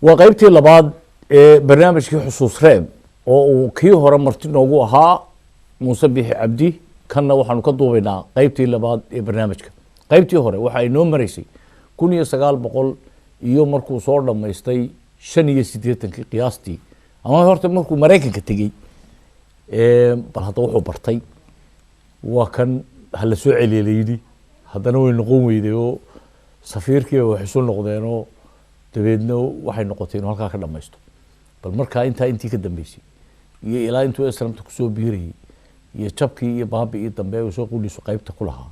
Waa qaybtii labaad ee barnaamijkii Xusuus Reeb oo uu kii hore marti noogu ahaa Muuse Biixi Cabdi. Kanna waxaanu ka duubaynaa qaybtii labaad ee barnaamijka. Qaybtii hore waxa ay noo maraysay 1900 iyo markuu soo dhammaystay 85-kii qiyaastii, ama horta markuu Maraykanka tegey. Bal hadda wuxuu bartay waa kan hala soo celiya la yidhi, haddana way noqon weyday oo safiirkiiba wax isu noqdeenoo dabeedna waxay noqotay inuu halkaa ka dhamaysto. Bal markaa intaa intii ka dambeysay iyo ilaa intuu SNM-ta kusoo biirayay iyo jabkii iyo baabi'ii dambe uu soo qudhiisu qaybta ku lahaa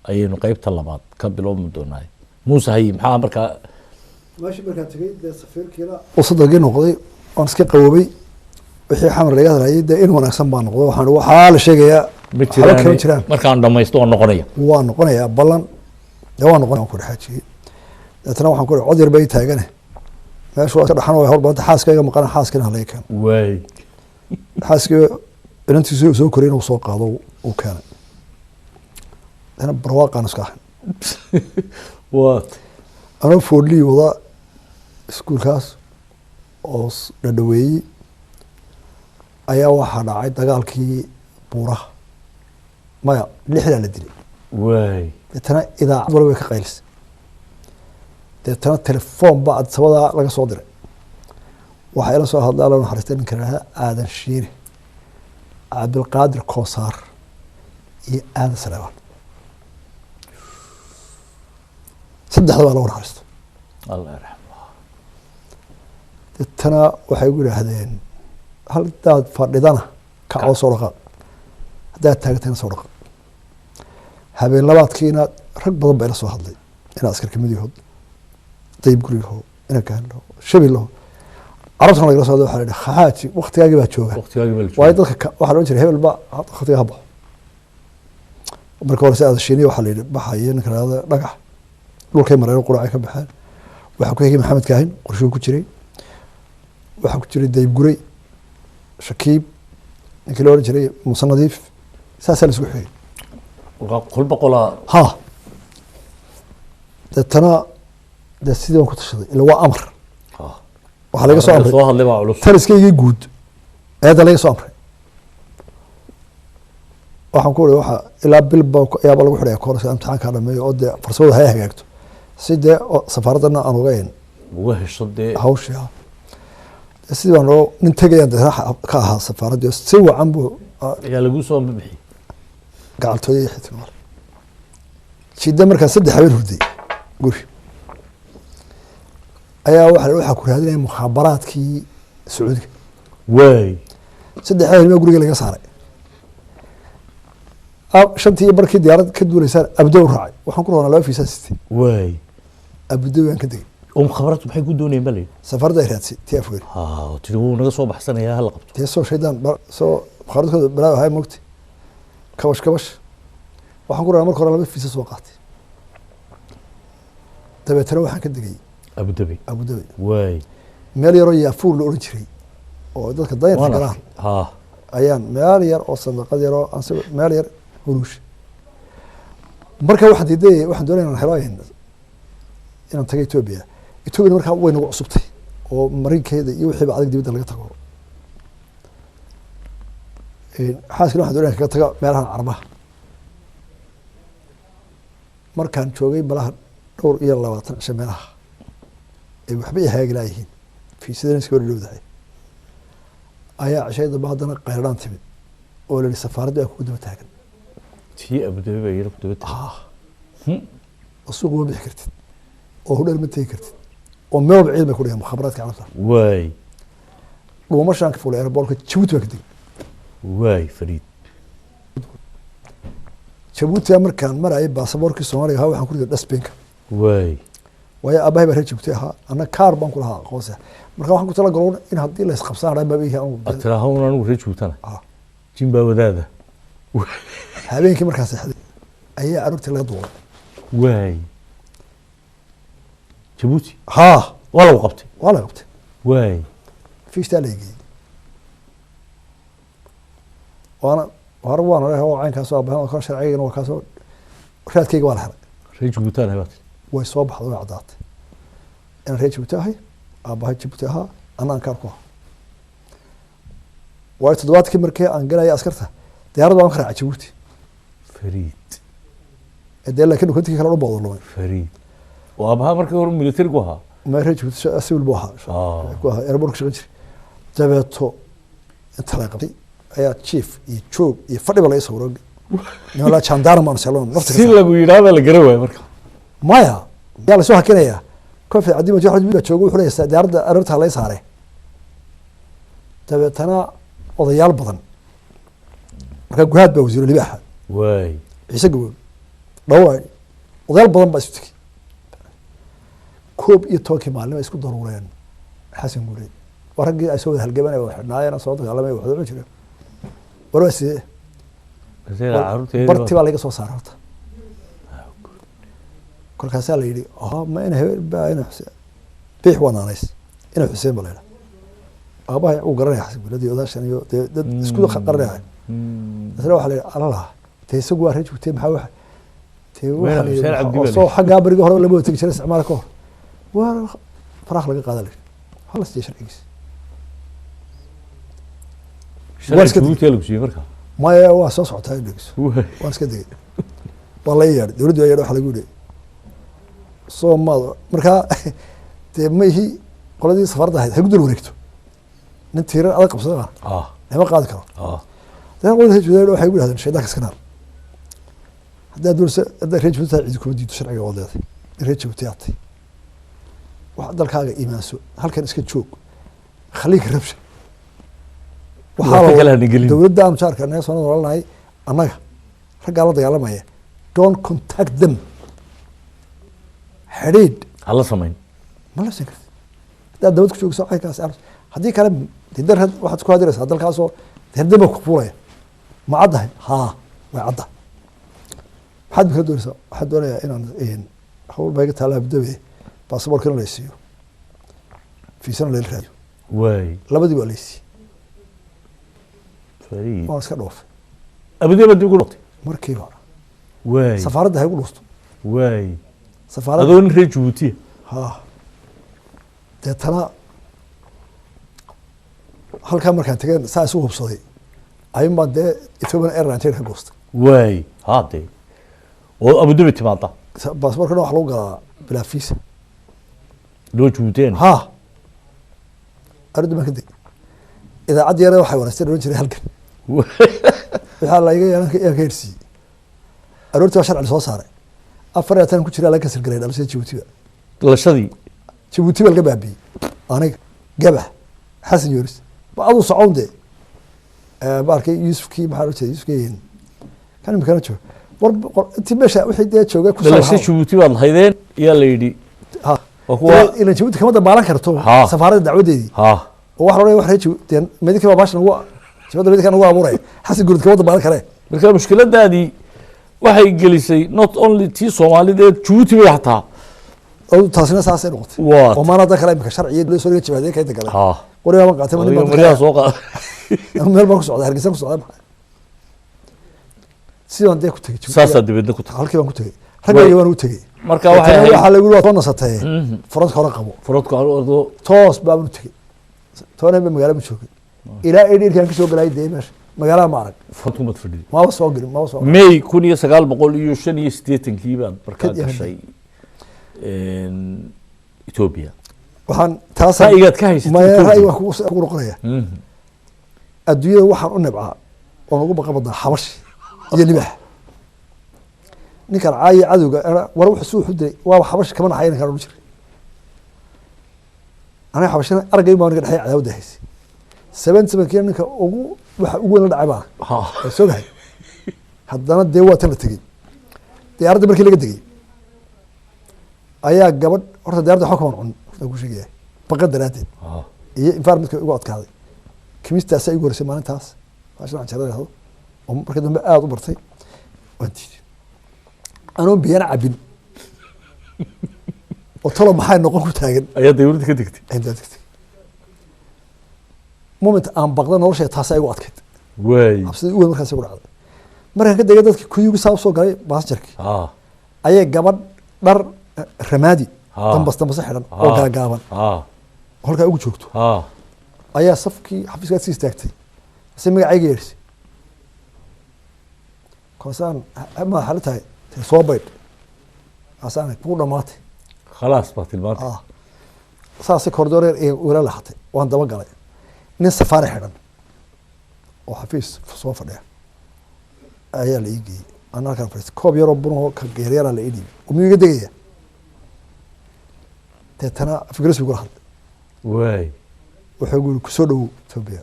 ayaynu qaybta labaad ka bilowmi doonaa. Muuse, haye, maxaa markaa? Meeshii markaan tegey, dee safiirkiina uu sadaqii noqday, waan iska qaboobay. Wixii Xamar laga hadlayay dee in wanaagsan baa noqday. Waxaa la sheegayaa ma waxba kama jiraan. Markaan dhamaysto waan noqonaya. Waa noqonayaa ballan, dee waa noqonaya, waan ku dhexaajiyey. Deetana waxaan ku cod yar bay taagane, meeshu waa iska dhaxan oo hawl badanta, xaaskayga maqana, xaaskina halaga keeno. Xaaskii inantiisu soo korayna uu soo qaado, uu keenay. Deetana barwaaqaan iska ahayn. Anoo foodlii wada iskuulkaas oo dhadhaweeyey ayaa waxaa dhacay dagaalkii buuraha. Maya, lixdaa la dilay. Deetana idaacad wala way ka qaylisay. Deetana telefoon baa Adsabadaa laga soo diray. Waxaa ila soo hadlay, Alla u naxariistay, ninka la yidhahda Aadan Shiine, Cabdilqaadir Koosaar iyo Aadan Saleebaan, saddexda baa lagu naxariisto. Allah yarxam. Deetana waxay igu yidhaahdeen, haddaad fadhidana kacoo soo dhaqaaq, haddaad taagtana soo dhaqaaq. Habeen labaadkiina rag badan baa ila soo hadlay, ina askar kamid yahood, Dayib Gurigaho, ina Gaanlaho, Shabilaho, carabtana lagala soo hadlay. Waxaa la yidhi, xaaji, waktigaagii baa jooga. Waqtigaagii baa la waayo jooga. Dadka waxaa la odhan jiray hebel ba waktiga ha baxo. Marka hore si Aadashiiniya waxaa la yidhi baxayo ninka la yidhahdo Dhagax, dhulkay mareen, quracay ka baxeen. Waxaa ku xigay Maxamed Kaahin, qorshuu ku jiray. Waxaa ku jiray Dayib Gurey, Shakiib, ninkii la odhan jiray Muuse Nadiif. Saasaa la isku xigay. Kolba qolaa. Ha, deetana dee sidii baan ku tashaday, ila waa amar. Waxaa laga soo amray soo hadlay baa culus. Taliskaygii guud eedda laga soo amray. Waxaan ku uri, waxa ilaa bil ba ayaaba lagu xidhaya koorska, imtixaankaa dhameeyo oo dee farsamadu hay hagaagto, si dee oo safaaradana aan uga uga hesho dee hawshii. Ha, dee sidii baan loo nin tegayaan dee ka ahaa safaaraddii si wacan buu ayaa lagu soo bixiyey. Gacaltooyo iyo xitin jidda. Markaa 3 habeen hurday guri ayaa waxaa ku raadinaya mukhaabaraadkii Sacuudiga. 3 habeen baa guriga laga saaray. Shantii iyo barkii diyaarad ka duuleysaan Abudabi u raacay. Waxaan ku roonaa 2 fiisaa sitay. Abudabi aan ka degay. Oo mukhaabaraadku maxay ku doonayeen ba la yidhi? Safaradda ay raadsay tii Afweyn. Ha, tiri wuu naga soo baxsanayaa, hala qabto. Dee soo shaydaan soo mukhaabaraadkooda balaa ahay mogti, kabash kabash. Waxaan ku roonaa marka hore 2 fiisa soo qaatay. Dabeetana waxaan ka degay Abudabi. Abudabi. Meel yaroo Yaafuur la oran jiray oo dadka danyarta galaan ayaan meel yar oo sandaqad yar oo aan meel yar huruush. Marka waxaan diiday, waxaan doonaya inaan helo inaan tago Ethiopia. Ethiopia markaa way nagu cusubtay oo marinkeeda iyo wixiiba adag dibadda laga tago. Xaaskana waxaan doonaya kaga taga meelahan Carabaha. Markaan joogay malaha dhowr iyo labaatan cisho meelaha ay waxba i hagaagi laayihiin, fiisadana iska hor dhowdahay, ayaa cishay dambe haddana qayladhaan timid oo la yihi safaaraddu ay kugu daba taagan. Tii Abudabi baa yara ku daba taagan. Oo suuqa ma bixi kartid oo hudheer ma tegi kartid oo meel walba ciidan bay ku dhigaan mukhaabaraadka Carabta. Dhuumashaan ka fuulay airportka, Jabuuti baan ka degay. Waay, fariid. Jabuuti markaan marayay, baasaboorkii Soomaaliga ahaa waxaan ku riday dustbinka. Waayo aabahay baa reer Jabuuti ahaa, anna kaar baan ku lahaa aqoonsi. Marka waxaan ku talagaloon in haddii la isqabsaan dhan baa ihi anigu. Aad tiraaha un anigu reer Jabuutana. Ah. Jin baa wadaada. Habeenkii markaan seexday ayaa aroortii laga duulay. Waay, Jabuuti. Ha. Waa lagu qabtay. Waa la qabtay. Fiishtaa la geeyey, waana hore waana leeyahay oo caynkaasoo aabahan oo kale, sharcigaygana waa kaasoo, raadkayga waa la helay. Reer Jabuutana baad. Way soo baxday, way caddaatay inaan reer Jabuuti ahay. Aabbahay Jabuuti ahaa, anna aan kaar ku ahaa. Waayo, toddobaadkii markii aan galaya askarta, diyaarad baan ka raacay Jabuuti. Fariid. Ee dee laakiin documentkii kale o dhan baa wada lumay. Fariid. Oo aabaha markii hore militarigu ahaa? Ma reer Jabuuti, civil buu ahaa. Ku ahaa airport ka shaqan jiray. Dabeeto inta la qabtay ayaa chief iyo joog iyo fadhiba laga sawiro, niman la jandarm aan selo nafta ka si saaray. Lagu yidhaahda la garan waayo marka. Maya, yaa lasoo hakinayaa? Kofi caddi ma baa joogo, wuxuu leeyahay diyaaradda aroorta laga saare. Dabeetana odayaal badan markaa, Guhaad baa wasiiro libaaxa. Ciise Gabool dhawa, odayaal badan baa isu tegey. 11-kii maalin ay isku daruureen Xasan Guuleed, waa raggii ay soo wada halgamanay, wada xidhnaayeen, soo dagaalamay, waxda cuni jireen. War waa sidee? Barti baa laga soo saaray horta. Kolkaasaa la yidhi, "Aha, ma ina hebel baa, ina Xuseen Biix waa naanays, ina Xuseen ba la yidhaha." Aabahay uu garanaya Xasan Guuleed iyo odaashan iyo dee dad isku qaranaya. Isna waxaa la yidhi, alala, dee isagu waa reer Jabuuti, maxaa waxa dee waxaa la yidhi, Xuseen Cabdi oo baa la soo xaggaa berigii hore lama wada tegi jiray isticmaalka ka hor, waa faraaq laga qaada la yidhi, waxaa la siiyey sharcigiisa. Sharci Jabuuti lagu siiyey marka? Maya, waa soo socotaa in dhegeyso. Waan iska degay, waa la yeedhay, dowladdu waa yeedhay. Waxaa lagu yidhi, soo maad markaa dee ma ihi qoladii safaradda ahayd, hay ku dul wareegto nin tiirar adag qabsada qaar lama qaadi karo. Dee qolada reer Jabuuti waxay ku yidhahdeen, shaydaanka iska naar, haddaad doonayso, haddaad reer Jabuuti tahay, cidi kuma diido, sharciga waad leedahay in reer Jabuuti aad tahay. Wax dalkaaga iimaanso, halkan iska joog, khaliika rabsha. Dhibaato kale hana gelin. Dowladda aanu jaarka naga soo noolanahay annaga raggaa la dagaalamaya, don't contact them, xidhiidh hala samayn. Ma la kartid haddaad dawlad ku joogso caynkaas. Haddii kale dee dar waxaad ku hadiraysaa dalkaasoo dee baa ku fuulaya. Ma caddahay? Haa, way caddahay. Maxaad bikala doonaysaa? Waxaan doonayaa inaan hawl baa iga taalla Abudabi, baasaboorkana la siiyo, fiisana layla raadiyo. Labadii waa laysiiyey. Fariid. Waan iska dhoofay. Abudabi dib ugu noqotay? Markiiba. Safaaradda ha igu dhuusto. Safaaradda. Adoo nin reer Jabuutiya. Ha, deetana halkaa markaan tegeen saa isu hubsaday ayuun baan dee Ethiopian Airline ticket ka goostay. Haade oo Abudabi timaada. Baasaboorkana waxa lagu galaa bilaa visa. Loo Jabuutiyana. Ha, arrinta baan ka degay, idaacadda yare waxay waraystay oran jiray halkan waxaa la iga yeelan yaan ka hersiiyey. Aroortii waa sharci soo saaray, 24 ku jira laga kasir garay dhalashada Jabuutiba. Dhalashadii. Jabuuti baa laga baabiyey aniga, Gabax, Xasan Yooris ba aduu socon dee. Baarkay Yuusufkii, maxaa loo jeeda, Yuusufkii kan imikana jooga, war intii meesha wixii dee joogay ku soo dhalasho lahaa. Jabuuti baad lahaydeen yaa la yidhi. Ha. Waa kuwa ilan Jabuuti kama dabaalan karto safaaradda dacwadeedii. Oo waxa la odhanaya wax reer Jabuuti dee midinka baa baasha nagu jabada, midinka nagu abuuraya, Xasan Gurid kama dabaalan karee. Marka mushkiladaadii waxay gelisay not only tii Soomaalida ee Jabuuti bay hataa. Oo taasina saasay noqotay. Oo maana da kale imika sharciya loo soo dhiga jabaadee kaynta kale. Qorigaa baan qaatay, ma nin adiga baan maryaha soo qaada. Meel baan ku socdaa, Hargeysa ku socdaa, maxaa sidaan dee ku tegey Jabuuti. Saasaa dibadna ku tahay. Halkii baan ku tegey, raggayga baan ugu tegey. Marka waxay Deetana ahayd waxaa lagu yiri, waad soo nasatay, furadka hore qabo. Furadku ordo. Toos baan u tegey, toban ba magaalo ma joogay ilaa 8 aan kasoo galay dee meesha magaalada ma arag. Furadku mad fadhiday. Maba soo gelin, maba soo. May 1985-kii baad markaa Kadib. gashay Ethiopia. Waxaan taas ra'yigaad ka haysatay maya Ethiopia? Ra'yi waan kugu noqonaya. Adduunyada waxaan u nibcaa oon ugu baqa badnaa xabashi iyo libaax. Ninkan caayi cadowga war wuxuu si wuxu dilay waaba xabashi, kama naxay ninkan odhan jiray. Aniga xabashina aragay baa niga dhexay cadaawada haysay 77-kii, ninka ugu waxa ugu weyn la dhacay baa waa sogahay. Haddana dee waa tan la tegey diyaaradda. Markii laga degay ayaa gabadh, horta diyaaradda waxba kaman cunin, horta ku sheegaya, baqa daraaddeed iyo environmentka igu adkaaday. Kimistaasaa igu horeysay maalintaas, baashan canjeerada yidhahdo oo markii dambe aada u bartay, waan diiday anoon biyana cabin oo talo maxay noqon ku taagan. Ayaa dawladda ka degtay. Ayaan degtay. Moment aan baqda nolosha taasaa igu adkayd. Cabsidii u weyn markaas igu dhacday markaan ka degay dadkii kuyugi saa usoo galay baasajarkii ayay gabadh dhar ramaadi dambas dambase xidhan oo gaagaaban. Halkaa ugu joogto ayaa safkii xafiiskaad sii istaagtay, se magacayga yeedhisay. Kaasaan madaxa la tahay, tiri soo baydh. Kaasaan kugu dhamaatay. Khalaas baa tilmaantay. Ah, saasi corridor yar ee ula laxatay, waan daba galay. Nin safaari xidhan oo xafiis soo fadhiya ayaa la ii geeyey. Ana halkaan fadhiistay, koob yaroo bunahoo ka yaryara la ii dhiibay oo miyuu iga degaya. Deetana afgres buu kula hadlay. Wuxuu guri kusoo dhowow Etoobiya.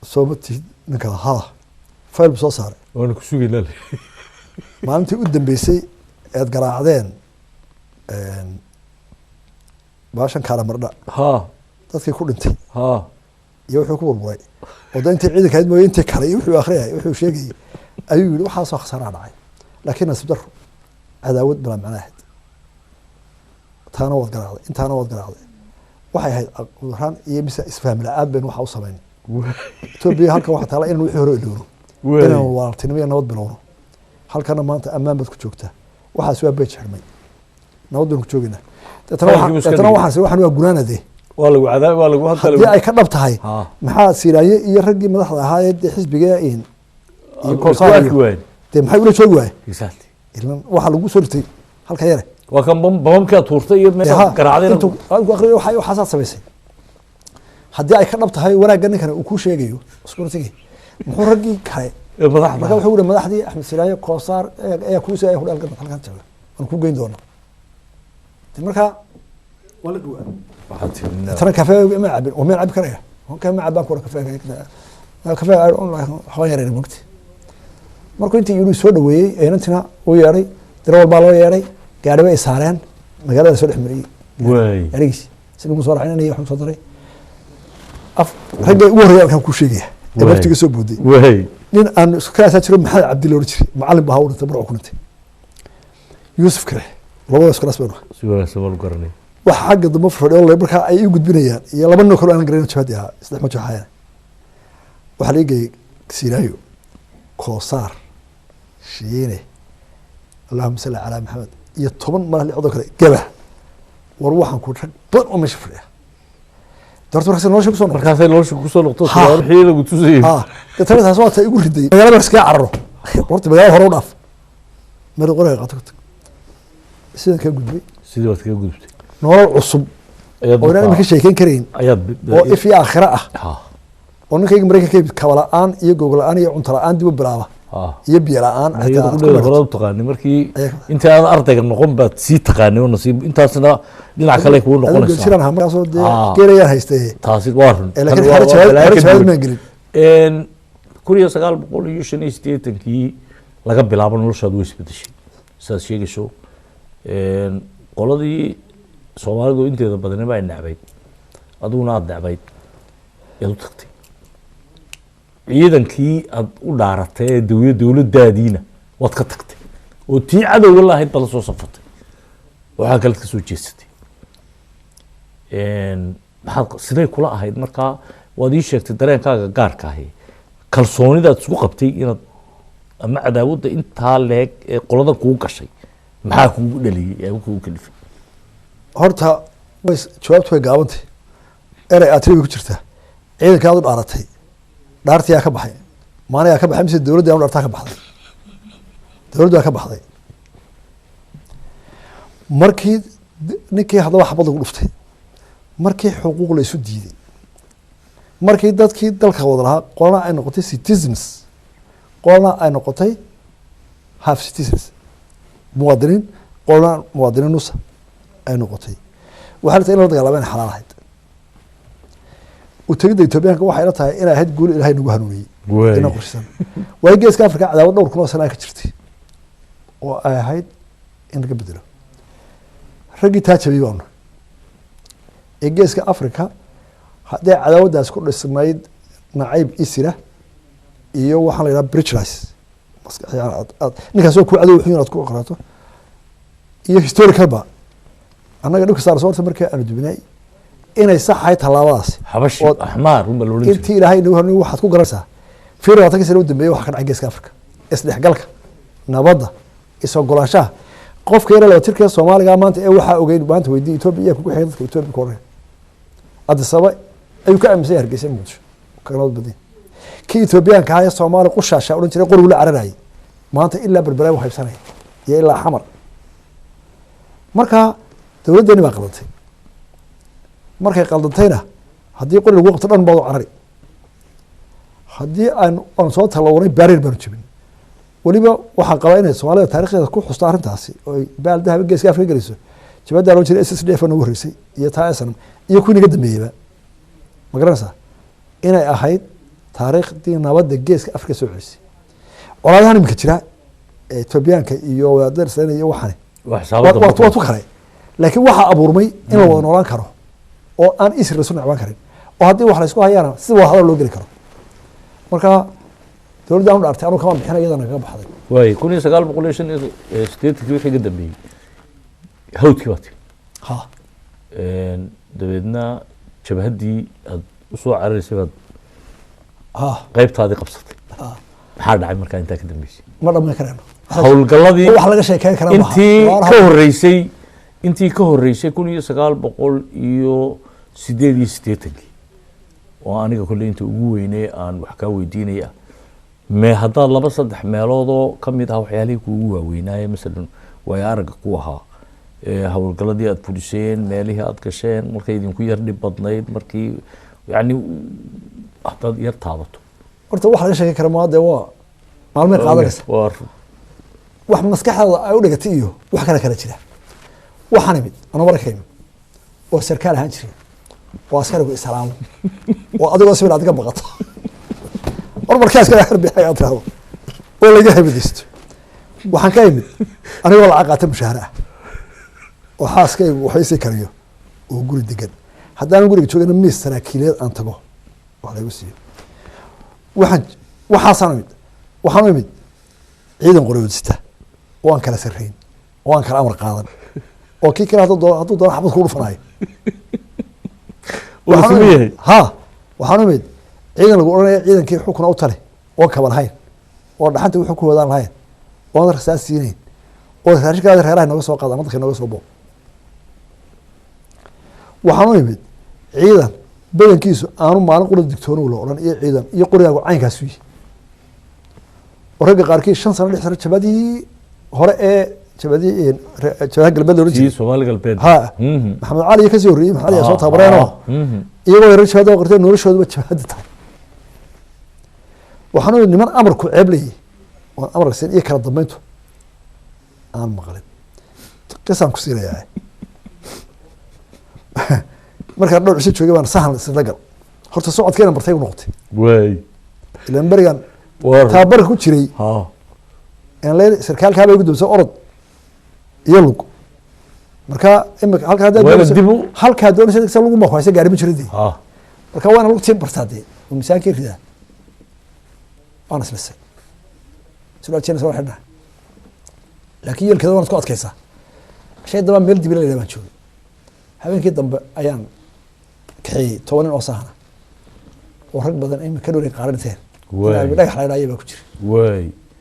Soo ma tihid ninka? Haa, fayl buu soo saaray. Waana ku sugaynaa. Maalintii u dambeysay eed garaacdeen baashan Kaalamardha, dadkii ku dhintay iyo wuxuu ku burburay oo da intii ciidanka ahayd mooye intii kale, iyo wuxuu akhriyay, wuxuu sheegayay ayuu yihi, waxaasoo khasaaraha dhacay, laakiin nasiib daro cadaawad bilaa macna ahayd. Taana waad garaacday, intaana waad garaacday. Waxay ahayd cuduraan iyo mise isfaham la-aan baynu waxa u samayn. Etoobiya halkan waxaa taala inaan wixii hore ilowno, inaan walaaltinimo iyo nabad bilowno. Halkana maanta ammaan baad ku joogtaa, waxaas waa beej xidhmay, nabad baynu ku joogaynaa. Deetana Fahamkii buu iska deetana dhigay. Waxaas waxaan waa gunaanade. Waa lagu cadaab, waa lagu hadda. Haddii ay ka dhab tahay, Ha. maxaa Siiraaye iyo raggii madaxda ahaa ee dee xisbiga in iyo Isku Koosaar arki iyo waayeen. Dee maxay ula joogi waaye? Ilan waxaa lagu soo ritay halka yare. Waa kan bamamkaa tuurtay iyo Dee meesha ha, garaacday. Intuu adigu akhriyo waxaasaad samaysay. Haddii ay ka dhab tahay wanaagga ninkan uu kuu sheegayo iskuratigi, muxuu raggii kale ee madaxda? Marka wuxuu yihi madaxdii Axmed Silaaye, Koosaar ayaa kuusii ayaa ku halkan halkan jooga, waan kuu geyn doonaa. De marka waa la dhawaa. Waxaad tiri Tana kafee ma cabin oo meel cabi karaya ka ma cabaan kura kafee kafee waxbaan yarayna mogti. Markuu intii yidhi soo dhaweeyey, inantina uu yeedhay, darawal baa loo yeedhay, gaari bay saareen, magaalada soo dhex mariyey. Gaarigiisi si lagu soo racinanaya waxaan soo daray af ragga ugu horreeya halkaan kuu sheegaya ee naftiga soo booday. Nin aan isku kalaasaa jiro, Maxamed Cabdi la oran jiray, macallin baa u dhintay, Burco ku dhintay, Yuusuf kale, labada isku kalaas baynu ahay. Si wanaagsan baa lu garanay. Waxa xagga dambe fadhiyo le markaa ay ii gudbinayaan iyo laba nin kale aan garanin, jabhadii ahaa saddex ma joxayaan. Waxaa la ii geeyey Siiraayo, Koosaar, Shiine, allahuma salli calaa Maxamed, iyo 10 madax licdoo kale gaba. War waxaan ku rag badan oo meesha fadhiya dorta markaas nolosha kusoo noqotay. Markaasay nolosha kusoo noqto. Ha. Wixii lagu tusayey. Ha, deetana taas waa ta igu riday magaalada iskaga cararo. Horta magaalada hore u dhaaf, meel qoriga qato ku tag, sidan kaga gudbay. Sidii waad kaga gudubtay. Nolol cusub ayaad oo inaan imika sheekeyn karayn ayaad oo if iyo aakhira ah oo ninkayga Maraykanka ka yimid kaba la-aan iyo gogo la-aan iyo cunto la-aan dib u bilaaba iyo biyo la-aan iyada xitaa ku aad ku dheer maratay. Horaad u taqaanay markii Ayaa inta aan ardayga noqon baad sii taqaanay oo nasiib intaasna dhinac kale kugu Adigu noqonaysaa. geelshiraan ahaa markaasoo dee geelayaan haystay. Taasi waa run. Laakiin Tan xero waa jawaab balaayo xero ka jawaab duwan. maan gelin. 1985-kii laga bilaabo noloshaadu way isbedeshay sidaad sheegayso. Qoladii Soomaalidu inteeda badaniba ay necbayd, adiguna aada necbayd, yaad u tagtay. Ciidankii aad u dhaaratay ee dowladdaadiina waad ka tagtay oo tii cadowga lahayd baad la soo safatay, waxaa kalead ka soo jeesatay. Maxaad siday kula ahayd markaa? Waad ii sheegtay dareenkaaga gaarka ahi, kalsoonidaad isku qabtay inaad ama cadaawadda intaa leeg ee qolada kugu gashay, maxaa kugu dhaliyey ee kugu kalifay? Horta jawaabtu way gaabantay, erey aad tiri way ku jirtaa. Ciidanka aad u dhaaratay dhaartiyaa ka baxay, maanayaa ka baxay, mise dowladda aan u dhaartaa ka baxday? Dowladdu waa ka baxday. Markii ninkii haddaba xabad lagu dhuftay, markii xuquuq la isu diiday, markii dadkii dalka wada lahaa qolana ay noqotay citizens, qolana ay noqotay half citizens, muwaadiniin qolana muwaadiniin nusa ay noqotay, waxaa la tahay in la dagaalama inay xalaal ahayd. U tegidda Etoobiyaanka waxay la tahay inay ahayd guul Ilaahay nagu hanuuniyey ina qorshisan. Waayo Geeska Afrika cadaawad dhowr kun oo sana ay ka jirtay oo ay ahayd in laga bedelo. Raggii taa jabiyey baanu ee Geeska Afrika. Hadday cadaawaddaas ku dhisnayd nacayb isira iyo waxaan la yidhaha prejudice, yani ninkaas oo ku cadow xun inaad ku aqraato iyo historicalba annaga dhibka saar soorta markii aanu dubinay inay sax ahayd tallaabadaasi. Xabashi axmaar unbaa la odhan jiray. Intii Ilaahay nagu hanuuniyey waxaad ku garanaysaa fiir 20-kii sano u dambeeyey waxa ka dhacay Geeska Afrika, isdhexgalka, nabadda, is-ogolaanshaha. Qofka yara 2 jirka Soomaaliga maanta ee waxaa ogeyn maanta weydii Etoobiya iyaa kugu xigay dadka Etoobiya ku odhanaya. Addis Ababa ayuu ka aaminsan yahay Hargeysa, Muqdisho kaga nabad badanya. Kii Etoobiyaanka ahaa ee Soomaali qushaasha odhan jiray, qorigu la cararayay, maanta ilaa Berberaa u haybsanaya iyo ilaa Xamar. Marka dowladdeeni baa qaldantay. Markay qaldantayna, haddii qori lagu qabto dhan baad u carari. Haddii aan soo tallawnay, baarir baanu jebin. Weliba waxaan qabaa inay Soomaalida taarikhdeeda ku xusto arrintaasi oo ay baal dahaba Geeska Afrika geliso. Jabaddaa loo jiray SSDF noogu horreysay iyo taa SNM iyo kuwii naga dambeeyeyba, ma garanaysaa, inay ahayd taariikhdii nabadda Geeska Afrika soo celisay. Colaadahan iminka jira ee Etoobiyaanka iyo wadaadada Islaan iyo waxani wax xisaabada waa tu kale, laakiin waxaa abuurmay in la wada noolaan karo oo aan isir lasu necbaan karin, oo haddii wax laysku hayaana si wada hadal loo geli karo. Marka dowladda aan u dhaartay anu kama bixina, iyadana kaga baxday. Waay, 1985-kii wixii ka dambeeyey hawdkii baa timi. Ha. Dabeedna jabhaddii aad usoo cararaysay baad ha qaybtaadii qabsatay. Ha. Maxaa dhacay markaa intaa ka dambeysay? Ma dhamayn karayno. Howlgalladii wax laga sheekeyn karaa maaha. Intii Waa ka horreysay, intii ka horreysay 1988-kii oo aniga kolley inta ugu weynee aan wax kaa weydiinaya, me haddaad laba saddex meeloodoo ka mid ah waxyaalihii kuugu waaweynaaye, masalan waayo aragga ku ahaa ee howlgalladii aad fuliseen, meelihii aad gasheen, markay idinku yar dhib badnayd, markii yacni haddaad yar taabato. Horta wax laga sheekeyn kara maa, dee waa maalmay qaadanaysa. Waa wax maskaxdaada ay u dhigatay iyo wax kale kala jira. Waxaan imid anoo marka imid oo sarkaal ahaan jiray oo askarigu islaamo oo adigoo sibil aad ka baqato or markaa askari arbixay aad tirahdo oo laga habadaysto. Waxaan ka imid anigoo lacag qaata mushaahar ah oo xaaskaygu waxay sii kariyo oo guri degan. Haddaanan guriga joogana, miis saraakiileed aan tago wax laygu siiyo. Waxaan waxaasaan imid, waxaan u imid ciidan qoriyood sita oo aan kala sarreyn oo aan kala amar qaadan oo kii kale hadduu doono xabad ku dhufanayo. Wuu Waxaan u siman imid- yahay. Ha, waxaan u imid ciidan lagu odhanaya ciidankii xukuna u tale oo kaba lahayn oo dhaxanta wuxuu ku wadaan lahayn oon rasaas siinayn oo raashinkaada reeraha nooga soo qaada ama dadka nooga soo boob. Waxaan u imid ciidan badankiisu aanu maalin qura digtoonow la odhan iyo ciidan iyo qorigaagu caynkaasu yihi, oo ragga qaarkii 5 sano, 6 sano jabadii hore ee jabadii jabadaha galbeed la odhan tii jiray. Soomaali Galbeed. Ha. Maxamed Cali iyo kasii horreeyey, Maxamed Cali ayaa soo tababareenoo iyagoo yarar jabhadda oo qortay, noloshooduba jabhadda tahay. Waxaan u imid niman amarku ceeb leeyahy oon amar siin iyo kala dambeyntu aan maqlin. Qisaan ku siinayaa. Markaan dhowr cisho joogay baan sahan isla gal. Horta socodkeena bartay u noqotay ilaan berigan tababarka ku jiray aan leen sarkaalkaa bay ugu dambeysay orod iyo lug. Marka imika halka haddaad Waa inaad doonayso- dib u- halkaa doonaysa sa lagu maqo haysa gaari ma jiro dee. Marka waana lugtii bartaa dee oo miisaankii ridaa. Waan islisay, surwaal jeans waan xidhnaa, laakiin yeelkeeda waan isku adkaysaa. Shay dambaa meel dibila la baan joogay. Habeenkii dambe ayaan kaxeeyey 10 nin oo sahana oo rag badan imika ka dhowrin qaaranteen. Dhagax la idhaaya baa ku jira.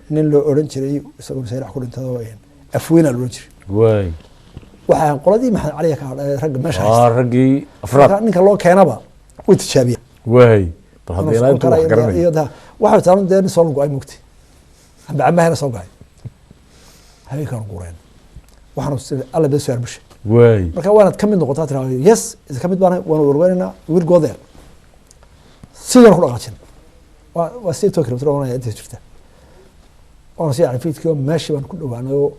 Nin loo odhan jiray isagoo sayrax ku dhintay oo Afweyna la odhan jiray. Waxaa qoladii Maxamed Cali ka hadhay ragga meesha haysta. Raggii afraad. Marka ninka loo keenaba way tijaabiyeen. Waay, bal hadda ilaa intuu wax garanayo. Iyo waxay taalan dee nin soo go-ay mugti amba cambahana soo go-ay. Habeenkaan guureen waxaanu sida alla bes arbusha. Marka waanaad ka mid noqotaa, tiraa yes, is ka mid baan, waanu warweynaynaa, we'll go there. Sidaan ku dhaqaajin waa 18 kilomitir oonaya inta jirta. Waanu sii carfiidkii oo meeshii baan ku dhowaanay oo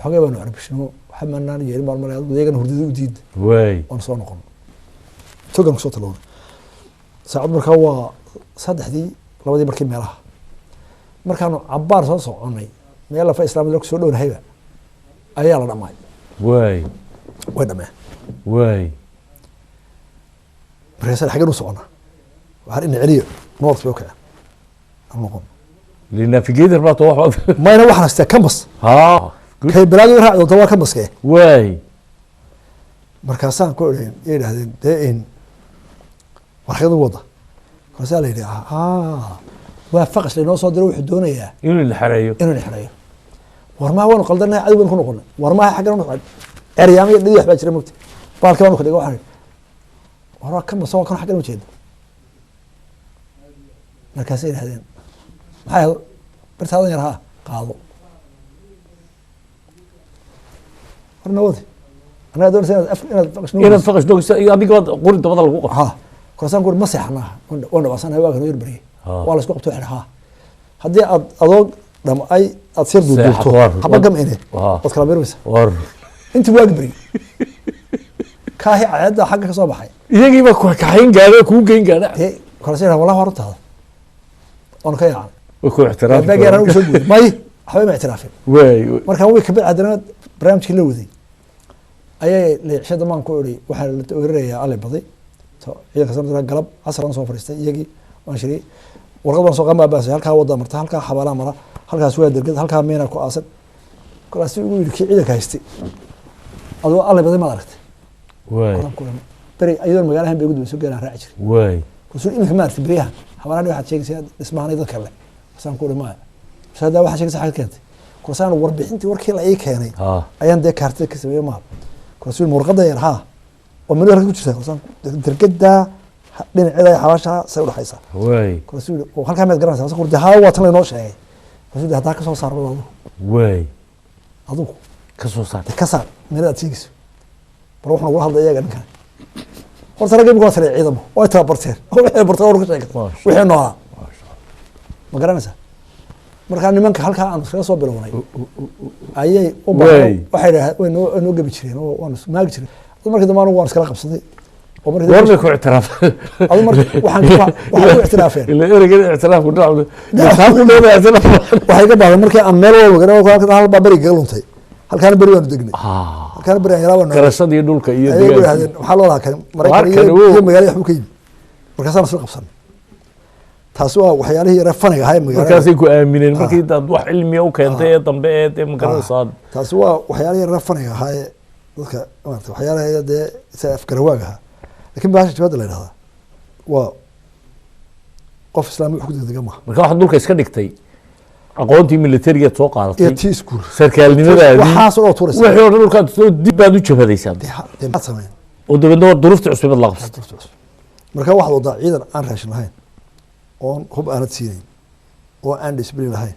xogay baanu arbishno, waxa maanaan yeelin baan malay iyagana hurdada u diida. Waanu soo noqon, togan kusoo talowna. Saacad markaa waa 3dii, 2dii markii meelaha markaanu cabaar soo soconay, meel lafa islaamida kusoo dhownahayba ayaa la dhammaay. Way dhameen. Markaasaan xaggan u soconnaa, waxaan ina celiyo north bay u kaceen aan noqon. Navigator baa too wax. Mayna, waxaan haystaa compass. Good. Kay balaadu raaci doonta waa compass-ke. Markaasaan ku idhi, yay yidhahdeen dee in warxyadu wada. Markaasaa la yidhi waa faqash laynoo soo diro, wuxuu doonayaa inuu la xareeyo. Inuu la xereeyo. War maa waanu qaldanay, cadow baynu ku noqonay. War maaha xaggan noqon ceryaama iyo dhadiyax baa jira mogta. Baalka baanu ka dhigay, waxaan idhi war waa kan basoo kan xaggan ujeeda. Markaasay yidhahdeen maxay ahayd bartaadan yar, haa qaado. War nawadi annagaa doonaysa inaad inaad faqash noo inaad faqash noogisa iyo adiga baad qori dabada lagu qabto. Ha, korasaan ku ma seexanaa, waan dhawacsanahay, waa kanoo yar baryay. Waa la isku qabto, waxay ha haddii aad adoo dhamcay aad sir duuduubto Seexato, war. haba gam ine waad kala mirmaysa. War intii waagi baryay kaahi cadceedda xagga ka soo baxay. Iyagii baa ku kaxayn gaadha, kuu geyn gaadha. Dee korasaan yidhaha wallahi waa runtaada, waanu ka yaacnay. Way ku ixtiraafi baag yaraan ugu soo guuray may waxba ma ictiraafin. Waay. Markaa way kabad haddana barnaamijkii la waday ayay leexshada maan ku idhi waxaa la weerarayaa alle baday to ciidanka sanadka galab casar aan soo fadhiistay iyagii waan shiriyey, warqad baan soo qamaa baasay, halkaa wada marta, halkaa xabaalaa mara, halkaas waa dergad, halkaa meena ku aasan. Kolkaas ugu yidhi kii ciidanka haystay adoo alle baday maad aragtay? Waay. Koraan ku idhi, beri iyadoon magaalahan bay ugu dambeysay geelaan raaci jiray. Waay. Kolkaasuu iminka ma aragtay beryahan xabaalahan waxaad sheegaysaa dhismahan iyo dadka le? Kolkaasaan ku idhi maya. Kolkaas haddaa waxaad sheegaysaa xagad keentay? Kolkaasaan warbixintii warkii la ii keenay ayaan dee kaartida ka sameeyey maha. Kolkaasuu yidhi warqadda yar haa oo meel halka ku jirta. Kolkaasaan dergadaa dhinaceeda iyo xabaashaha say udhaxaysaa. Waay. Kolkaasuu yidhi oo halkaa miyaad garanaysaa? Kolkaasaan ku idhi haa waa tan laynoo sheegay. Kolkaasuu yidhi haddaa ka soo saar adigu. Waay. Adigu ka soo saar. Dee ka saar meelada aad sheegayso. Bar wuxuu nagula hadlay iyaga ninkan horta ragga imika waa taliya ciidamo way tababarteen oo wixii barteen oo ka sheegay Maasha. wixii noolaa. Maasha Allah. Ma garanaysaa markaa nimanka halkaa aanu iskaga soo bilownay ayay u Way. baahan waxay idhahdeen way noo gebi jireen oo waanu maagi jireen. Adu markii dambe anigu waan iskala qabsaday oo markii goor dambe bay ku ictiraafeen? Adu marka waxay ku ictiraafeen. Ila ereygan ictiraafku dhinac taa ku dheeda ictiraaf. Waxay iga baahday markii aan meel walba garan hal baa beri kaga luntay, halkaana beri waanu degnay, halkaana beri aan yaraa waanu garashadii dhulka iyo ayay ku deegaanka. yidhahdeen maxaa loo lahaa kan Maraykan Markan iyo magaalada waxbuu ka yimi. Markaasaan isla qabsanay. Taasi waa waxyaalihii yare faniga ahaa ee magaalada. Markaasay ku aamineen markii daad wax cilmiya u keentay ee dambe ee dee magaranaysaa. Taasi waa waxyaalihii yare faniga ahaa ee dadka maarata waxyaalaha dee isa afgarawaaga ahaa. Laakiin bahasha jawaabda la yidhahdaa waa qof islaami wax ku degdega maaha. Marka waxaad dhulka iska dhigtay aqoontii militarigaad soo iyo qaadatay tii iskuul sarkaalnimadaadii waxaas oo tuuraysa wixii oo dhan dhulkaad soo dib baad u jabhadaysaa. Dee maxaad samayn? Oo dabeedna waa duruuftii cusubad la qabsatay. Marka waxaad wadaa ciidan aan raashin lahayn oon hub aanad siinayn oo aan discipline lahayn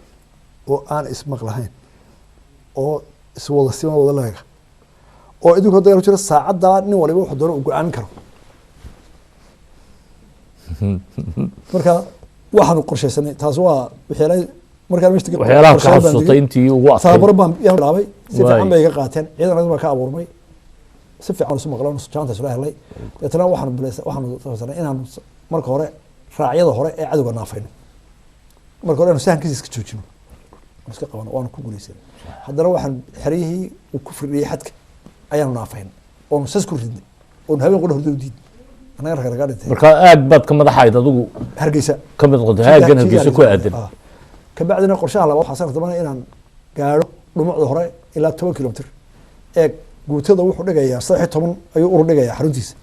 oo aan ismaq lahayn oo iswada siman wada leega oo idinkoo dagaal ku jira saacaddaa nin waliba wuxuu doono uu go-aamin karo. Marka waxaanu qorshaysanay taas waa waxyaalaha markaan meesha tegay waxyaalaha ka qorshayaal baan xasuustay degay. intii ugu adkay. Tababaro baan yaan bilaabay, si Waay. fiican bay iga qaateen, ciidan baan ka abuurmay, si fiican isu maqlaan jaanta isula helay. Deetana waxaanu bilaysay waxaanu samaysanay inaanu marka hore raacyada hore ee cadowga naafayno, marka hore aanu sahankiisa iska joojino aanu iska qabano, waanu ku guuleysanay. Haddana waxaan xeryihii uu ku firdhiyey xadka ayaanu naafaynay oonu sas ku ridnay oonu habeen qudha hurdo u diidnay annaga ragga ragaa dhintay. Marka aag baad ka madaxayd adigu? Hargeysa. Ka mid noqotay aaggan Hargeysa ku aadan. Kabacdina qorshaha labaad waxaa sanadka dambana inaan gaadho dhumucda hore ilaa 10 kilomitr ee guutada wuxuu dhigayaa 13 ayuu urur dhigayaa xaruntiisa,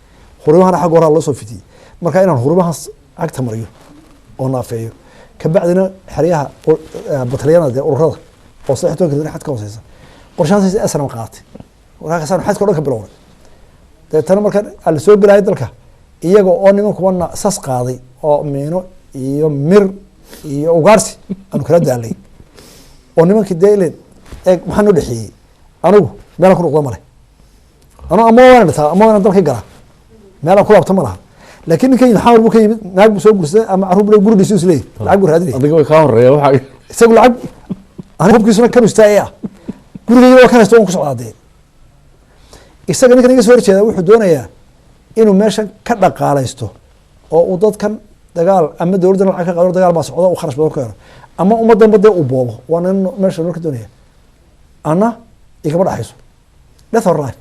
hurimahana xagga horaa loo soo fidiyey. Marka inaan hurimahaas cagta mariyo oo naafeeyo, kabacdina xeryaha batalyanada dee ururada oo 13 kilomitr xad ka hooseysa. Qorshahaas SNM qaatay markaasaan xadka o dhan ka bilownay. Deetana marka la soo gelayay dalka iyaga oo nimankuwa sas qaaday oo miino iyo mir iyo ugaarsi aanu kala daalay oo nimankii dee ilen eeg maxaa noo dhexeeyey, anigu meelaan ku noqdo male anu ama waan dhintaa ama waan dalkii galaa, meelaan ku laabto ma laha. Laakiin ninkan yimid xamar buu ka yimid, naag buu soo guursaday ama carruur buu guri dhisu isleeyahy, lacag buu raadinaya. Adiga way kaa horeeya waxaa isagu lacag aniga hubkiisuna kan istaagay ah gurigayga waa kan haysto waan ku socdaa. Dee isaga ninkan iga soo horjeeda wuxuu doonayaa inuu meeshan ka dhaqaalaysto oo uu dadkan dagaal ama dowladdan lacag ka qaado, dagaal baa socda, uu kharash badan ku helo ama ummaddanba dee uu boobo. Waa nin meesha loo ka doonaya, anna igama dhaxayso death or life.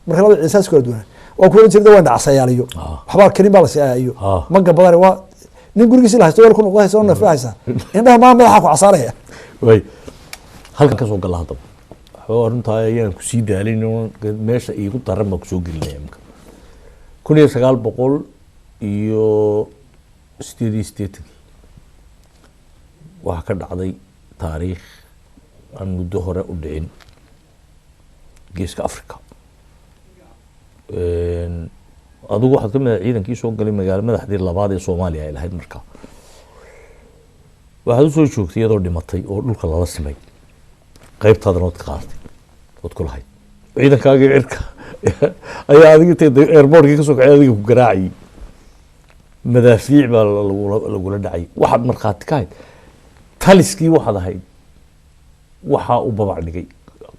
Marka labada ciisaas kala duwanaa waa kuwa jirta waan dhacsayaal iyo waxbaa kelin baa la siiyaa iyo maga badan waa nin gurigiisi la haysto weel ku noqdo haysto neef haysa indhaha maa madaxa ku casaaraya. Way halkan ka soo gala haddaba waxba runtaa ayaan kusii daalin oo meesha iigu daran baan kusoo gelinaya imka 1988-kii waxaa ka dhacday taariikh Aan muddo hore u dhicin Geeska Africa. Adigu waxaad ka mid ahay ciidankii soo galay magaalo madaxdii labaad ee Soomaaliya ay lahayd. Markaa waxaad usoo joogtay iyadoo dhimatay oo dhulka lala simay. Qaybtaadana ood ka qaadatay, ood ku lahayd ciidankaagii cirka ayaa adiga intay airportkii kasoo kacay adiga ku garaacayay, madaafiic baa lagula dhacay. Waxaad markhaati ka ahayd taliskii, waxaad ahayd waxaa u babac dhigay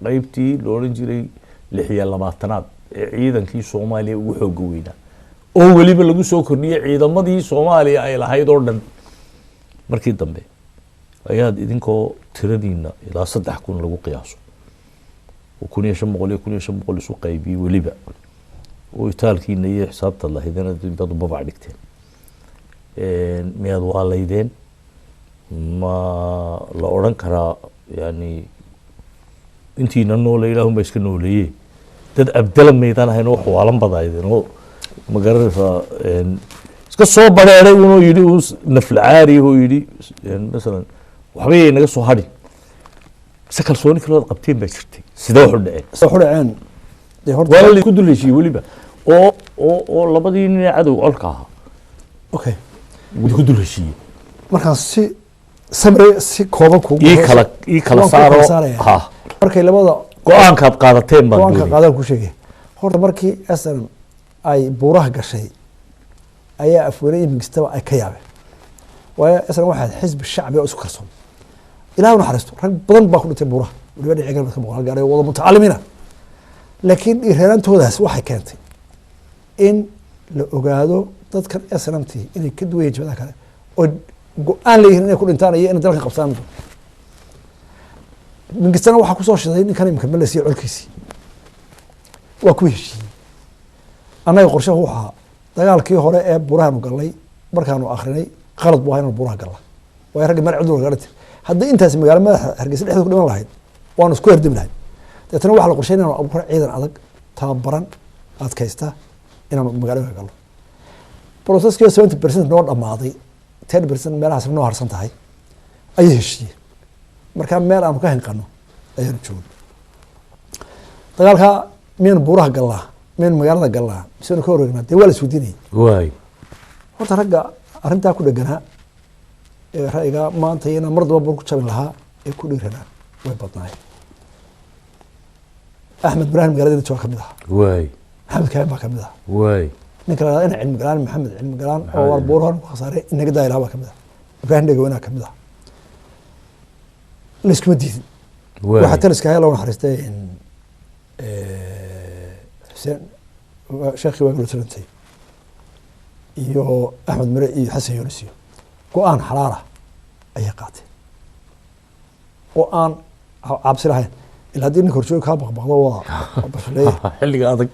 qaybtii la odhan jiray 26aad ee ciidankii Soomaaliya ugu xooga weynaa, oo weliba lagu soo kordhiyey ciidamadii Soomaaliya ay lahayd oo dhan. Markii dambe ayaad idinkoo tiradiina ilaa 3000 lagu qiyaaso, oo 1500 iyo 1500 isu qaybiyey, weliba oo itaalkiina iyo xisaabtaad lahaydeen intaad u babac dhigteen, miyaad waalaydeen? Ma la odhan karaa yani intiina noole ilaahun baa iska nooleeye, dad abdala maydaan ahayn oo wax waalan badaydeen oo ma garanaysaa, iska soo bareeray unoo yidhi un naflacaari oo yidhi masalan waxba yay naga soo hadhin, mise kalsooni kalood qabteen baa jirtay? Sidee wax u dhaceen? Waxu dhaceen dee horta waana laisku dul heshiiyey weliba oo labadii nin ee cadow colka ahaa ku dul heshiiyey. Markaan si samre si kooban kugu Ii kala waan kuu saaro. Kala saaraya. Ha. Markay labada Go-aankaad qaadateen baan go-aanka doonayay. Qaadaan ku sheegay. Horta markii SNM ay buuraha gashay ayaa Afweyne iyo Mingistaba ay ka yaabeen, waayo SNM waxay ahayd xisbi shacbi oo isku kalsoon. Ilaah u naxariisto, rag badan baa ku dhintay buuraha, weliba dhinaca galbeed ka boqol gaaray oo wada mutacalimiina, laakiin dhiiranaantoodaas waxay keentay in la ogaado dadkan SNMT inay ka duwan yihiin jabhadaha kale oo go-aan leeyihiin inay ku dhintaan iyo inay dalka qabsadaan. Mingistana waxaa kusoo shiday ninkan imika Melesiya colkiisii, waa ku heshiiyey. Annaga qorshaha wuxuu ahaa dagaalkii hore ee burahaanu galnay markaanu akrinay qalad buu ahaa inaanu buraha galna, waayo ragga meel cidlo kaga dhintay. Haddii intaasi magaalo madaxa Hargeysa dhexdeeda ku dhiman lahayd, waanu isku herdami lahayd. Deetana waxaa la qorshay inaanu abuuro ciidan adag, tababaran, adkaysta, inaanu magaalada galno. Processkii 70% noo dhamaaday, 10% meelahaas noo harsan tahay ayay heshiiyeen. Markaa meel aanu ka hinqano ayaanu joogno. Dagaalka miyaynu buuraha galnaa, miyaynu magaalada galnaa, miseynu ka wareegnaa? Dee waa la isweydiinayay. Horta ragga arrintaa ku dheganaa ee ra'yiga maanta iyo inaan mar daba buur ku jabin lahaa ee ku dhiiranaa way badnaayeen. Axmed Ibraahim magaalada jooga ka mid ahaa. Maxamed Kaahin baa ka mid ahaa. Ninka la ina Cilmi Galaan, Maxamed Cilmi Galaan oo war buurahan ku khasaaray inaga daaya lahaa baa ka mid ah. Ibraahim Dhegaweynaa ka mid ah. Layskuma diidin. Waxaa taliska ahaa loo naxariistay Xuseen sheekhii waa talantay iyo Axmed Mire iyo Xasan Yunis iyo go-aan xalaala ayay qaateen oo aan cabsi lahayn, ilaa haddii ninka horjooga kaa baqbaqdo waa basleeya. Xilliga adag.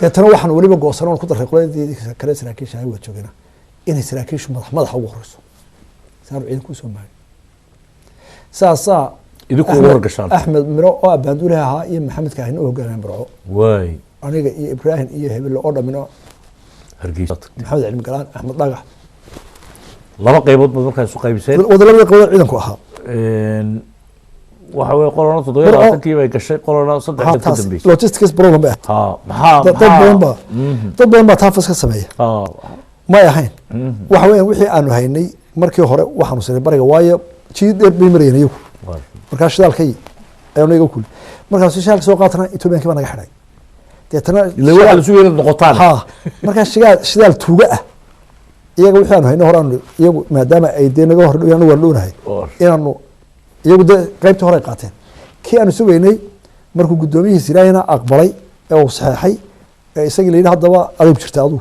Deetana waxaan weliba goosan oon ku daray qoladii kale saraakiisha ay wada joogena inay saraakiishu madax madaxa ugu horeyso saanu ciidanku usoo maagin saasaa. Idinku ugu horgashaan. Axmed Miro oo abaanduulaha ahaa iyo Maxamed Kaahin oo hogaamiya Burco, aniga iyo Ibraahim iyo hebelle oo dhamino Hargeysa. Maxamed Cilmi Galaan, Axmed Dhagax. Laba qaybood baad markaa isu qaybiseen. Wada labada qaybood ciidanku ahaa. Waxa weye qolana toddoba iyo labaatankii bay gashay, qolana saddex ka taas dambeysay. Logistics problem bay ahayd. Ha, maxaa dad badan baa dad badan baa taafas ka sameeya. May ahayn. Waxa weeyaan wixii aanu haynay markii hore waxaanu sinay bariga, waayo jiid dheer bay marayeen iyagu. Markaa shidaalkay ayaanu iyaga kuli markaas shidaalka soo qaatana Etoobiyankii baa naga xidhay deetana. Ila waxaa la sugaya inaad noqotaan. Ha, markaa shidaal tuuga ah iyaga wixii aanu haynay hore aanu iyagu maadaama ay dee naga hor anagu waan dhownahay inaanu iyagu dee qaybtii hore ay qaateen. Kii aanu sugaynay markuu guddoomiyihiis ilaahina aqbalay ee uu saxeexay ee isagii la yidhi haddaba adeeg jirta adugu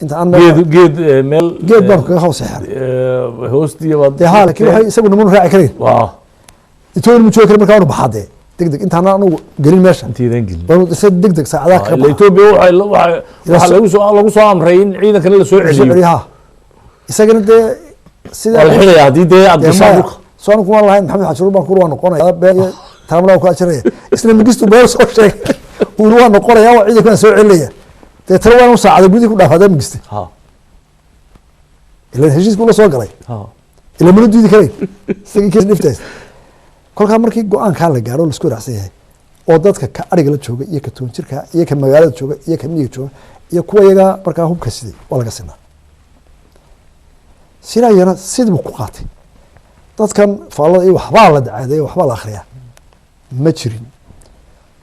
inta aan geed geed meel geed baanu kaga hoos saxeexnay. Hoostiya baad Dee haa, laakiin waxay isagu namanu raaci karayn. Etoobiya mu joogi karin. Markaa waanu baxaa dee deg deg intaana anugu gelin meesha. Intaydan gelin. Waanu isa deg deg saacadaha kaga Ila baxaa. Etoobiya waxaa lagu soo amray in ciidankana la soo soo celiyo. Celiyo, ha, isagana dee sida Waa la xidhayaa haddii dee aad dee gashaan maya, dhulka. Soo anigu waan lahayn Maxamed Xaji baan kur waa noqonaya been iyo taamla ku ajiraya, isna Mingistu been soo sheegay uuna waa noqonaya, waa ciidanka waan soo celinaya. Deetana waan u saacada gudihii ku dhaafaa Mingiste, ilan heshiiska ula soo galay, ila mana diidi karayn isagii kiis dhiftays. Kolkaa markii go-aankaa la gaaro, laisku raacsan yahay oo dadka ka ariga la jooga iyo ka 10 jirka iyo ka magaalada jooga iyo ka miyiga jooga iyo kuwa iyaga markaa hubka siday, waa laga sinaa. Silaayana sidii buu ku qaatay. Dadkan faallada iyo waxbaa la dacaadeeya, waxbaa la akhriyaa, ma jirin.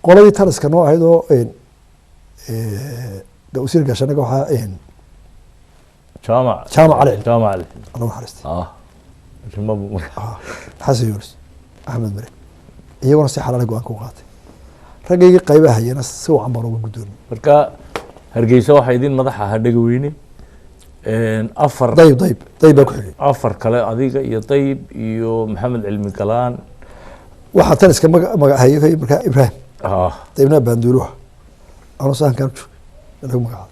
Qoladii taliska noo ahayd oo wasiir gaashaanaga waxaa Jaamac. Jaamac Cali Cilmi. Jaamac Cali. Alla naxariistay. Ah, arrimabu Xasan Yuunus, Axmed Mare, iyaguna si xalaala go-aanka u qaatay. Raggaygii qaybaha hayana si wacan baan uga guddoonay. Marka Hargeysa waxaa idin madax ahaa Dhegaweyne, afar Dayib, Dayib, Dayib baa ku xigay. Afar kale, adiga iyo Dayib iyo Maxamed Cilmi Galaan. Waxaa taliska maga hayay markaa Ibraahim. Daybna baanduuluha, anuu sahankaan joogay lagu magacaabay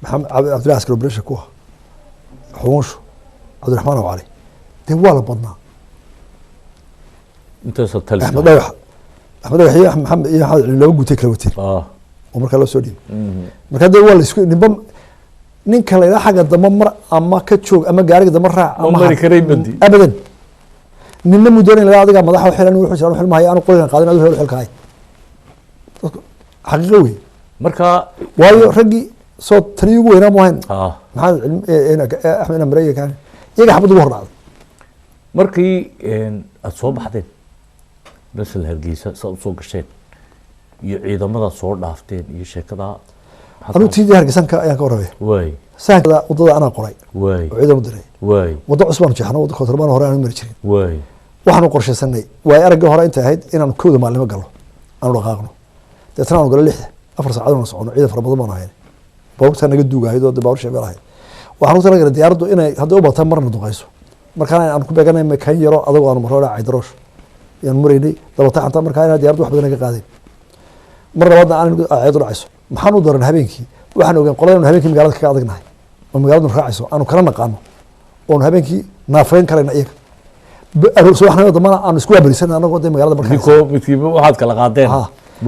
Maxamed Cabdillahi Askar, operation ku ah Xuunshu, Cabdiraxmaan Aw Cali. Dee waa la badnaa. Intaasoo taliska. Axmed Dhagax, Axmed Dhagax iyo Maxamed iyo Maxamed Cilmi laba guutay kala wateen oo markaa loo soo dhiibay. Markaa dee waa la isku ninba ninka la yidhaha xagga dambe mar ama ka joog ama gaariga dambe raac Ma ama mari karay badi. Abadan ninna muu doonay la adigaa madaxa xilan, wuxuu jiraa xil mahaya, anu qorigan qaadin, adigu xil xilka hay. Dadku xaqiiqo wey. Marka waayo raggii soo tani ugu weynaa mu ahayn. Maxamed Cilmi, Axmed ina Mareyga kaan iyaga xabad ugu hor dhacday. Markii aada soo baxdeen nasal Hargeysa, saad usoo gasheen iyo ciidamada soo dhaafteen iyo sheekadaa? Anuu tiidii Hargeysan ayaan ka warramaya. Waay. Sahanka waddada anaa qoray oo ciidan u diray. Waddo cusub aanu jeexno, waddo kontrabaan hore aanu mari jirin. Waxaanu qorshaysanay waayo araggii hore intay ahayd inaanu 1da maalnimo galno, aanu dhaqaaqno, deetana aanu galo 6, 4 saacadood aanu socono. Ciidan fara badan baanu haynay, baabuurtaa naga duugahayd oo dee baabuur sheebeel ahayd. Waxaan u talagalay diyaaraddu inay hadday u bataan marna duqayso, markaana aanu ku beeganay kan yaro adagoo aanu marro Caydaroosh ayaan maraynay dabata xantaa, markaa inaa diyaaraddu wax badan naga qaadayn, mar labaadna aan ceedu dhacayso. Maxaan u daran habeenkii? Waxaan ogaan qolada inu habeenkii magaalada kaga adagnahay oo magaaladu raacayso, aanu kala naqaano oonu habeenkii naafayn karayna iyaga. Subaxnimo dambana aanu isku waabarisanay anagoo dee magaalada markaa idinkoo midkiiba waxaad kala qaadeen.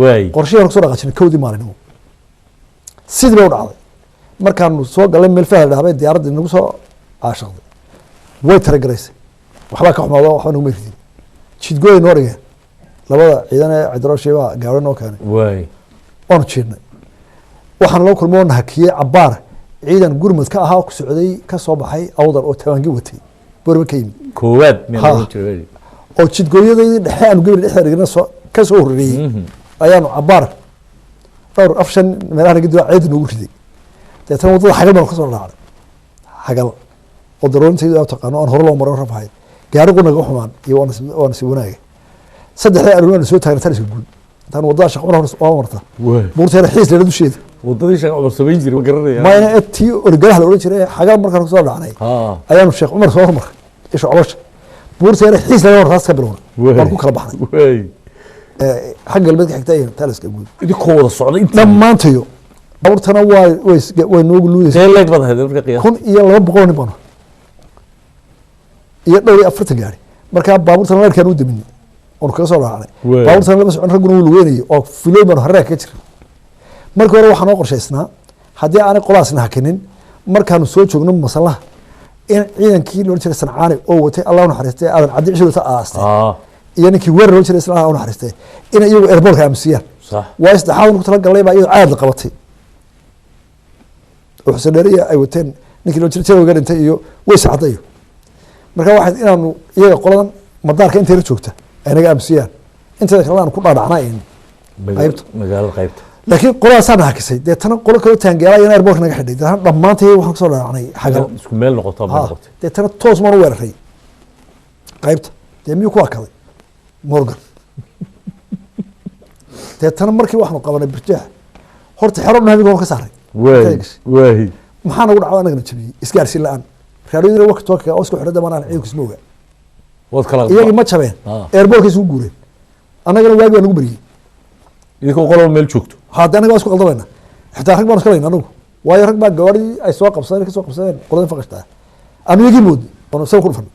Waay. Qorshihii hore kusoo dhaqaajinay 1dii maalinimo sidii bay u dhacday. Markaanu soo galay meel fahal dhahabay, diyaaraddii nagu soo caashaqday, way taragaraysay, waxbaa ka xumaado, waxba naguma ridin, jidgooy noo dhigeen labada ciidan ee Cidarooshii baa gaari noo keenay. Waanu jiirnay. Waxaan loo kulmo oo nahakiyey cabbaar ciidan gurmud ka ahaa oo ku socday, ka soo baxay Awdal oo tawaangi watay, Borba ka yimid. Koowaad meel Ha. lagu jiray. Oo jidgooyadaydii dhexe aanu gebri dhexda dhigna soo ka soo horreeyey ayaanu cabbaar dhowr af shan meelaha naga duwa ciidan noogu riday. Deetana waddada xagal baanu kasoo dhaacnay, xagal oo daroorintaydu aa taqaano aan hore loo maray rafahayd, gaarigu naga xumaan iyo waa nasiib wanaaga. Saddexda aroor aanu soo taagnay taliska guud intaan waddada Sheekh Cumar hor waa marta buurteena xiis leena dusheeda. Wadadii Sheekh Cumar samayn jiray ma garanaya. Mayna tii orgalaha la odhan jiray xagal markaan kusoo dhacnay ayaanu Sheekh Cumar soo hormaray isha colosha buurteena xiis leena hortaas ka bilownay, waan ku kala baxnay. Xagga galbeedka xigta iyo taliska guud. Idinkoo wada socda intii dhammaantayo baabuurtana waa way noogu luudaysa. See leeg baad ahayd marka qiyaas? 1200 nin baanu iyo dhowr iyo 40 gaari. Markaa baabuurtana leerkaan u daminay oonu kaga soo raacnay. Baabuurtana lama socon, ragguna wuu lugeynayay oo filooyin baanu hareer kaga jiray. Markii hore waxaa noo qorshaysnaa haddii aanay qolaasna hakinin markaanu soo joogno masallaha in ciidankii loodhan jiray Sancaani oo watay Allah u naxariistay Aadan Cabdi Cishir wata aastay iyo ninkii weerar loodhan jiray isla Allah u naxariistay inay iyagu airportka aamusiyaan. Waa saddexaad ku tala galnay baa iyadoo caad la qabatay oo Xuseen Dheeriya ay wateen ninkii loo jiray Jarowga dhintay iyo Weys Cadda. Iyo marka waxay inaanu iyaga qoladan madaarka intayla joogta ay naga aamusiyaan, inteeda kalena aanu ku dhaadhacnaa in qaybta. Magaalada qaybta. Laakiin qoladaasaana hakisay, deetana qolo kaloo taangeela iyana airportka naga xidhay, deetana dhammaantay waxaan kusoo dhaadhacnay xagal. Isku meel noqoto ma noqotay. Deetana toos maan u weeraray qaybta, dee miyuu ku akaday Morgan. Deetana markii waxaanu qabanay Birjeex, horta xero dhan habeenka waan ka saaray. Gashay. Maxaa nagu dhacdo anagana jabiyey? Isgaarsiin la-aan, raadiyada walkie talkie oo isku xidhay damaan, ciidanku isma oga. Waad kala iyagii ma jabeen. Airportka isugu guureen, annagana waagi baa nagu beriyey. Idinkoo qolaba meel joogto. Hadda annaga waa isku qaldamayna, xitaa rag baanu iska layna anagu, waayo rag baa gawaadhidii ay soo qabsadeen kasoo qabsadeen qoladan faqashtaa aanu iyagii moodnay oonu isaga ku dhufanay.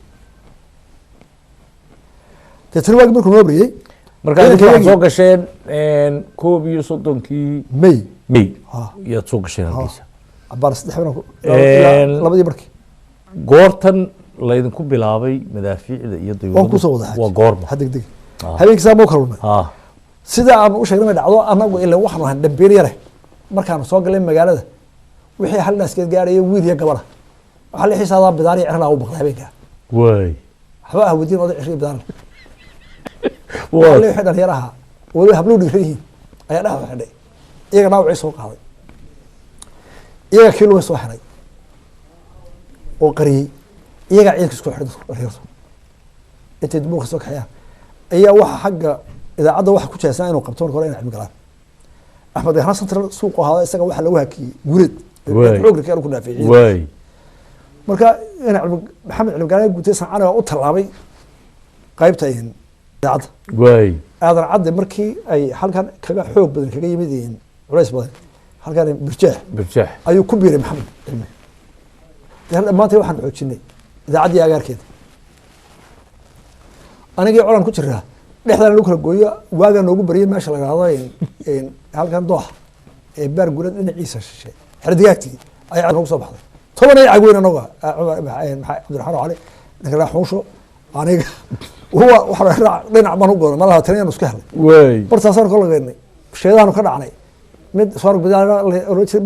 Deetana waagi markuu noo beriyey Marka idinka ciidanka waxaad soo gasheen 31-kii May. May yaad soo gasheen Hargeysa. Cabaar saddex baan ilaa labadii markii. Goortan laydinku bilaabay madaafiicda iyo waan kusoo dayuuradu wada xaj waa goorma? Ha degdeg. Habeenkii saa buu kala lunay. Ha. Sida aan u sheegnay dhacdo, anagu ilaa waxaanu ahay dambiil yare. Markaanu soo galay magaalada, wixii hal naaskeed gaaraya wiil iyo gabadha, waxaa la xisaadaa bidaar iyo cirlaa u baqday habeenkaa. Waay. Waxba ah wadiin oday cir iyo bidaar. Waa. Alle wixii dhalinyar ahaa, weliba habluu dhiiran yihiin, ayaa dhexda xidhay. Iyaga dhaawacii soo qaaday, iyaga kii lumay soo xiray oo qariyey, iyagaa ciidanka isku xidhay. Dadku dhalinyartu intay dubuurka soo kaxeeyaan ayaa waxa xagga idaacadda waxa ku jeesnaa inuu qabto marka hore inay cilmi galaan. Axmed Gahna Central suuqu ahaado, isaga waxaa lagu hakiyey Guuleed. Waay. Xoogga kee ku dhaafay ciidanka. Waay. Marka ina cilmi Maxamed Cilmi Galaan guutay Sancana waa u tallaabay qaybta idaacadda. Waay. Aadan Cadde markii ay halkan kaga xoog badan kaga yimid culays badan halkan Birjeex, Birjeex, ayuu ku biiray Maxamed Cilmi. Dee dhammaanteen waxaan xoojinay idaacaddii agaarkeeda. Anigii colan ku jiraa dhexdana lagu kala gooyo, waagaa noogu bariyay meesha la yidhahdo halkan dooxa ee Baar Guulad dhinaciisa shishe, xerdigaagtii ayaa noogu soo baxday 10 ay cagweyn anaga, Cumar maxaa Cabdiraxmaan Cali, ninka la Xuusho, aniga huwa waxaan dhinac baan u goonay malaha tirayan isku helnay. Waay. Bartaasaan ka lageynay, sheedaanu ka dhacnay, mid soo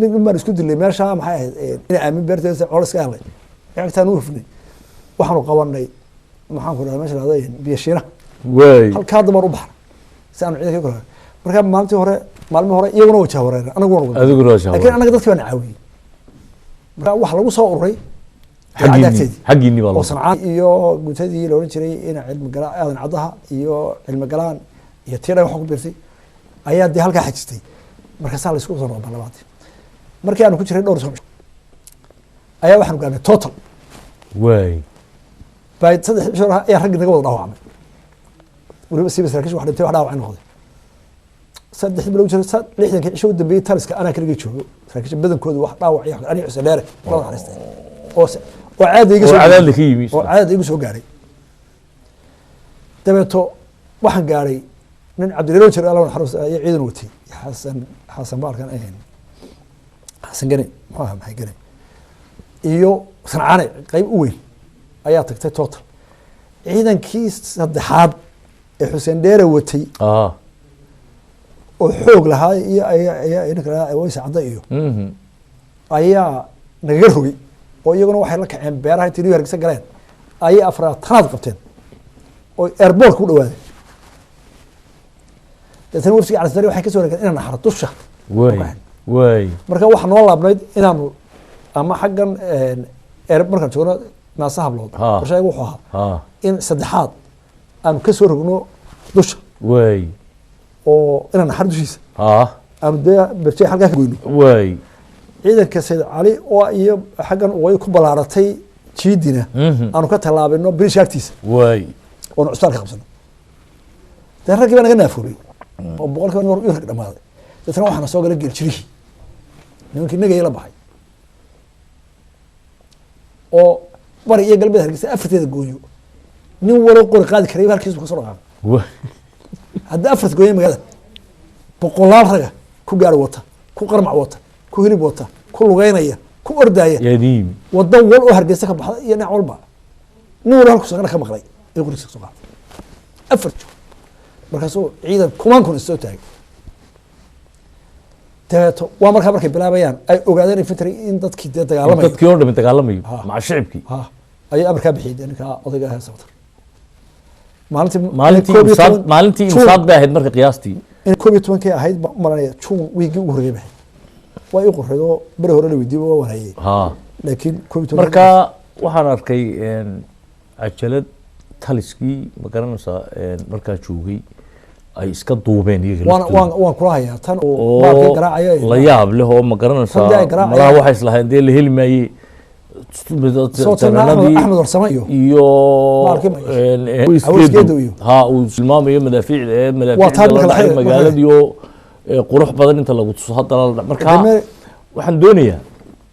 mid mid baan isku dilay meesha. Maxay ahayd ina aamin beerteeda col iska helnay, cagtaan u hufnay, waxaanu qabanay, maxaan ku dhahay, meesha lahada biyo shiina. Waay. Halkaa damar u baxna si aanu ciidanka kula. Marka maalintii hore, maalmihii hore iyaguna wajah wareer, anaguna wada. Adiguna wajah. Laakiin anaga dadkii baa na caawiyey. Marka waxa lagu soo ururay xaggiinii agteedii xaggiinii baa oo loo Sancaan iyo gutadii la oran jiray ina Cilmi Galaan, Aadan Caddaha iyo Cilmi Galaan iyo tii dhan waxa ku biirtay ayaa dee halkaa xajistay. Markaasaa la isku soo noqon labaadii. Markii aanu ku jiray dhowr sano ayaa waxaanu gaarnay total. Waay. Bay 3 bisho ayaa raggii naga wada dhaawacmay, weliba siiba saraakiisha wax dhintay, wax dhaawacay noqday. 3 bilood jiray, 60-kii cisho u dambeeyey taliska anaa keligay joogo. Saraakiisha badankoodu wax dhaawac iyo aniga Xuseen Dheere la naxariistay oo caada iga oo soo cadaadli ka yimi. Oo caadada igu soo gaaray. Dabeeto waxaan gaaray nin Cabdilalo jir, Alla naxariisto, iyo ciidan watay, Xasan baalkan ahayn, Xasan Gane muxuu ahaa, maxay Gane iyo Sancaane qayb u weyn ayaa tagtay total. Ciidankii saddexaad ee Xuseen Dheere watay oo xoog lahaa iyo ayaa ninka lahaa Wayse Cadda iyo ayaa nagaga rogay, oo iyaguna waxay la kaceen beeraha intay New Hargeysa galeen ayay 40aad qabteen oo airportka u dhawaadeen. Deetana wafsiga Calisdari waxay ka soo wareegeen inaan naxaro dusha. Waay waay. Marka waxaa noo laabnayd inaanu ama xaggan air markaan joogno Naasa Hablood, qorshaygu wuxuu ahaa in saddexaad aanu ka soo rogno dusha oo inaan naxaro dushiisa aanu dee Berjey halkaa ka goyno. Ciidanka Sayid Cali oo iyo xaggan waqooyi ku ballaaratay jiidina aanu ka tallaabino biriishka agtiisa oonu cusbitaalka qabsano. Dee raggii baa naga naafoobay oo 100% nur rag dhamaaday. Deetna waxaana soo galay geeljirihii, nimankii nagaya la baxay oo bari iyo galbeed Hargeysa afarteeda gooyo. Nin walo qori qaadi karayba halkiisu ka soo dhaqaaqay. Haddii afarta gooyo magaalada boqolaal raga ku gaari wata, ku qarmac wata, ku hilib wata, ku lugeynaya, ku ordaaya, yaa idin yimi. Wadan wal oo Hargeysa ka baxda iyo dhinac walba nin walba halku saqana ka maqlay ee qorigiisa kasoo qaatay afar joog. Markaasuu ciidan kumaan kun isoo taagay. Dabeeto waa markaa markay bilaabayaan ay ogaadeen infantry in dadkii dee dagaalamaya, dadkii oo dhami dagaalamayo Ha. maca shicibkii. Ha, ayay amarkaa bixiyay dee ninka odayga ahaa Sabtar maalintii maalintii 11 imsaad maalintii June. Imsaad bay ahayd marka qiyaastii. In 11-kii ahayd baan u malanaya, June wiigii ugu horreeyay bay ahayd. Waa ii qorayd oo beri hore la weydiiyey waa wanayay, laakiin 11. Marka waxaan arkay cajalad taliskii, ma garanaysaa, markaa joogay ay iska duubeen iyaga waan laftooda. Waan kula hayaa tan oo baalkii oo garaacaya la yaab leh oo, ma garanaysaa, Tan dee ay garaacayaan. Malaha waxay islahayn dee la heli maayey. Soo tan Axmed Warsame iyo iyo baalkii Aweysgeedu Geedo iyo. Ha, uu tilmaamayo madaafiicda ee Waa taa madaafiicda la marka la dhacay xidhay- magaaladii oo qurux badan inta lagu tuso haddana la dhac. Marka waxaan doonayaa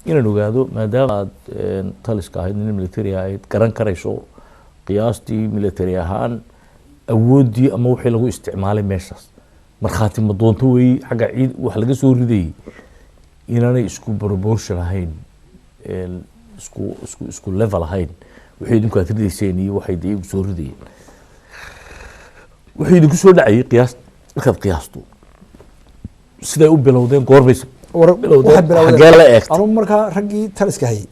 inaan ogaado, maadaama aad taliska ahayd, nin military ahayd, garan karayso qiyaastii military ahaan awooddii ama wixii lagu isticmaalay meeshaas, markhaati ma doonto weeye xagga ciid wax laga soo ridayey inaanay isku proportion ahayn, isku level ahayn wixii idinku aad ridayseen iyo waxay dee iyagu soo ridayeen. Wuxuu idinku soo dhacayay qiyaas markaad qiyaasto siday u bilowdeen, goorbaysa bilowdeen, waxay bilowdeen. Xaggee la eegtay? Anugu markaa raggii taliska hayay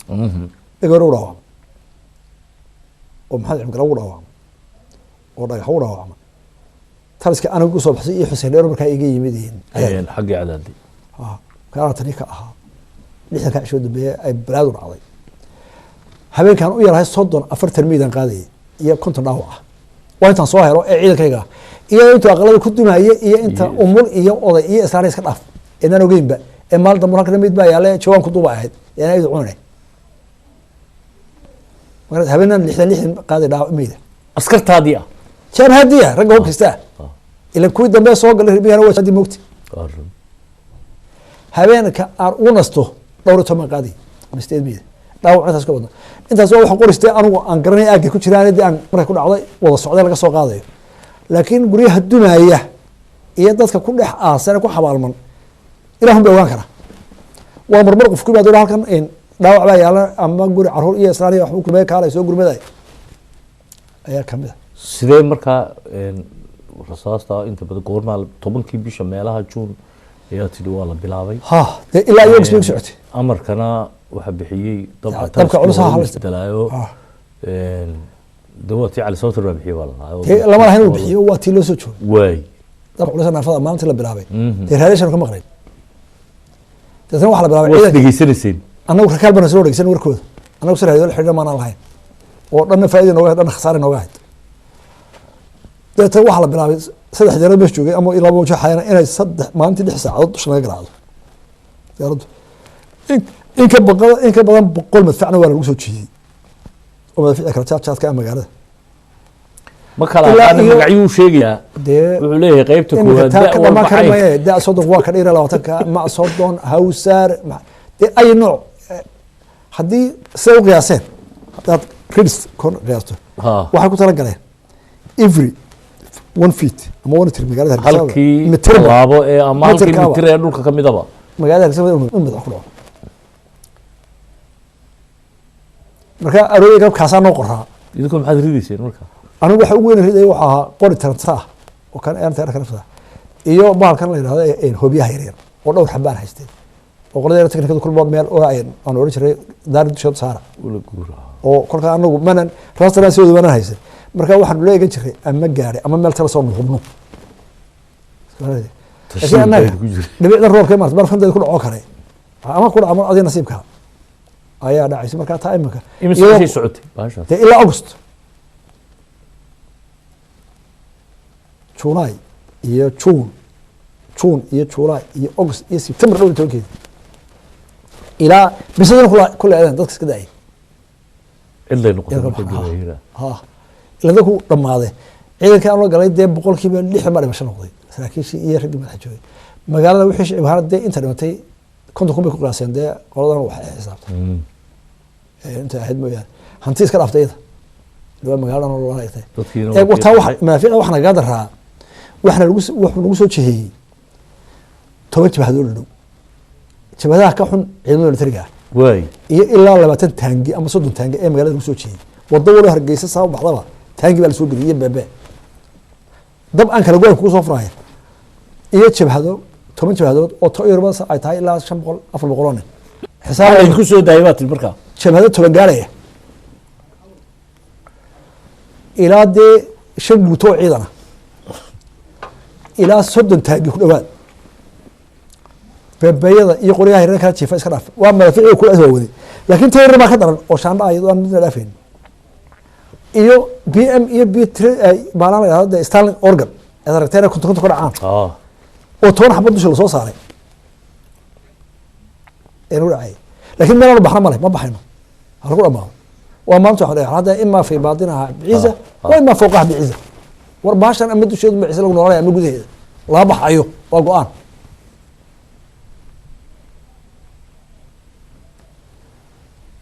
dhagoor u dhaawacmay oo Maxamed Cimgala ugu dhaawacmay oo Dhagax ugu dhaawacmay. Taliska anigu kusoo baxsay iyo Xuseen Dheer markaa iga yimid xaggii Cadaadi. Kaana tani ka ahaa 60-ka cishoo dambeeye ay balaadu dhacday. Habeenkaan u yarahay 30 40 miidan qaadayay iyo 50 dhaawac ah, waa intaan soo helo ee ciidankayga iyo intuu aqalada ku dumaye iyo inta umul iyo oday iyo islaana iska dhaaf inaan ogeynba ee maalin dambe halkan mid baa yaale jawaan ku duuba ahayd ee aydu cunay. Marka habeenan 60 60 qaaday dhaawac miida askartaadii ah jabhadiya ragga hubkista ila kuwii dambe soo galay ribiyana waa hadii moogta. Habeenka aan ugu nasto dhowr iyo toban qaaday ama 8 miida dhaawac intaas ka badna. Intaas waa waxaan qoristay anigu aan garanay aagga ku jiraan dee aan markay ku dhacday wada socday laga soo qaadayo, laakiin guryaha dumaya iyo dadka ku dhex aasan ku xabaalman ilaahun bay ogaan karaa. Waa marmar qof ku yimaado halkan in dhaawac baa yaala ama guri caruur iyo islaan iyo waxba kulmay kaalay soo gurmaday ayaa kamid ah. Sidee markaa rasaasta inta badan goormaa 10-kii bisha meelaha Juun ayaa tidhi waa la bilaabay? Ha, dee ilaa iyo August bay ku socotay. Amarkana waxaa bixiyey dabka dabka culus ha isbedelaayo. Dee waa tii Cali Sawtar baa bixiyey baa la lahaa. Dee lama lahayn uu bixiyo, waa tii loo soo joogay. Waay. Dabka culus naafada maalintii la bilaabay dee raadashan ka maqnayn, deetna waxaa la bilaabay waad ciidanka dhegeysanayseen. Annagu rakaal baan soo dhegeysan warkooda, annagu si raadiyo la xidhiidha maanaan lahayn oo dhanna faa'iida nooga ahayd, dhanna khasaare nooga ahayd. Deetna waxaa la bilaabay 3 jeer meesha joogay ama ilaa wajo xayana inay 3 maalintii 6 saacadood dusha laga garaacdo diyaaraddu. In ka baqada in ka badan 100 madfacna waa lagu soo jiiyey oo madaafiicda kala jaad jaadka ah magaalada. Ma kala Ilaa aqaana magacyuu sheegayaa. Dee wuxuu leeyahay qaybta iminka koowaad taa da ka dhamaan walba kara cayn. maye da 30 waa ka dhira 20-ka ma 30 hawsaar dee ay nooc haddii siday u qiyaaseen haddaad rids kon qiyaasto waxay ku tala galeen every 1 feet ama 1 meter magaalada Hargeysa halkii mitirba tallaabo ee ama halkii mitirkaaba. mitir ee dhulka ka midaba magaalada Hargeysa in madax ku dhaco. Marka arooyay galabkaasaa noo qoraa. Idinku maxaad ridayseen marka? Anigu waxa ugu weyn ridayay wuxuu ahaa qori taranta ah oo kan aan taar ka iyo bahalkan la yiraahdo ee hoobiyaha yaryar oo dhowr xabaan haysteen oo qolada teknikada kulba meel oo ay aan oran jiray daar dusha saara ula guura oo kolka anagu manan raastan soo manan haysan. Marka waxaan la eegan jiray ama gaari ama meel tala soo hubno. Tashiil annaga baa ku jiray. Dhibicda roobka maarta barafkan ku dhaco kare ama ku dhaco adiga nasiibka ayaa dhacaysa marka taa imika imise iyadoo sii socotay bahashaas? Dee ilaa August, July iyo June, June iyo July iyo August iyo September dhowr iyo tobankeedi ilaa bisadana ku leedeen dadka iska daayay. Cidlay noqotay Yarka marka baxa. jawaahiraa. Ha, ila dadku dhammaaday ciidankii aan la galay dee 60% baa dhimasho noqday, saraakiishii iyo raggii madaxa joogay magaalada. Wixii shicib ahaan dee inta dhimatay 50,000 bay ku qiyaaseen dee qoladan wax xisaabtay inta ahayd mooyaane hanti iska dhaaftay iyada dhawaa magaaladan oo loola egtay. Dadkiina ee waa wataa kii wax madaafiicda wax nagaga daraa waxna lagu wuxuu nagu soo jiheeyey 10 jabhadood dhow, jabhadaha ka xun ciidamada militariga ah waay iyo ilaa 20 taangi ama 30 taangi ee magaalada lagu soo jiheeyey. Wado walo Hargeysa saa u baxdaba taangi baa lasoo geliyey iyo beebe dab aan kala goyn kugu soo furaya iyo jabhado 10 jabhadood oo to yarba ay tahay ilaa 500 400 oo nin xisaab xisaab idinku soo daayay baa tiri markaa jabhado 10 gaaraya ilaa dee 5 guuto oo ciidan ah ilaa 30 taangi ku dhowaad beebeeyada iyo qoryaha yaryar kala jiifa iska dhaaf waa madaafiic kula waawaday, laakiin ta yaryar baa ka daran oo shaandha iyadoo aan midna dhaafayn iyo B M iyo B three baalaan la yidhahdo dee Stanley organ aad aragteen 50 50 ku dhacaan oo 10 xabad dusha lasoo saaray ee nagu dhacay, laakiin meel aanu baxna male ma baxayno ha lagu dhamaado. Waa maanta waxaan leeyahay hadda imaa fi baadinaha biciisa wa imaa fawqaha biciisa, war baashan ama dusheedu ma ciise lagu noolanaya ama gudaheeda lama baxayo, waa go-aan.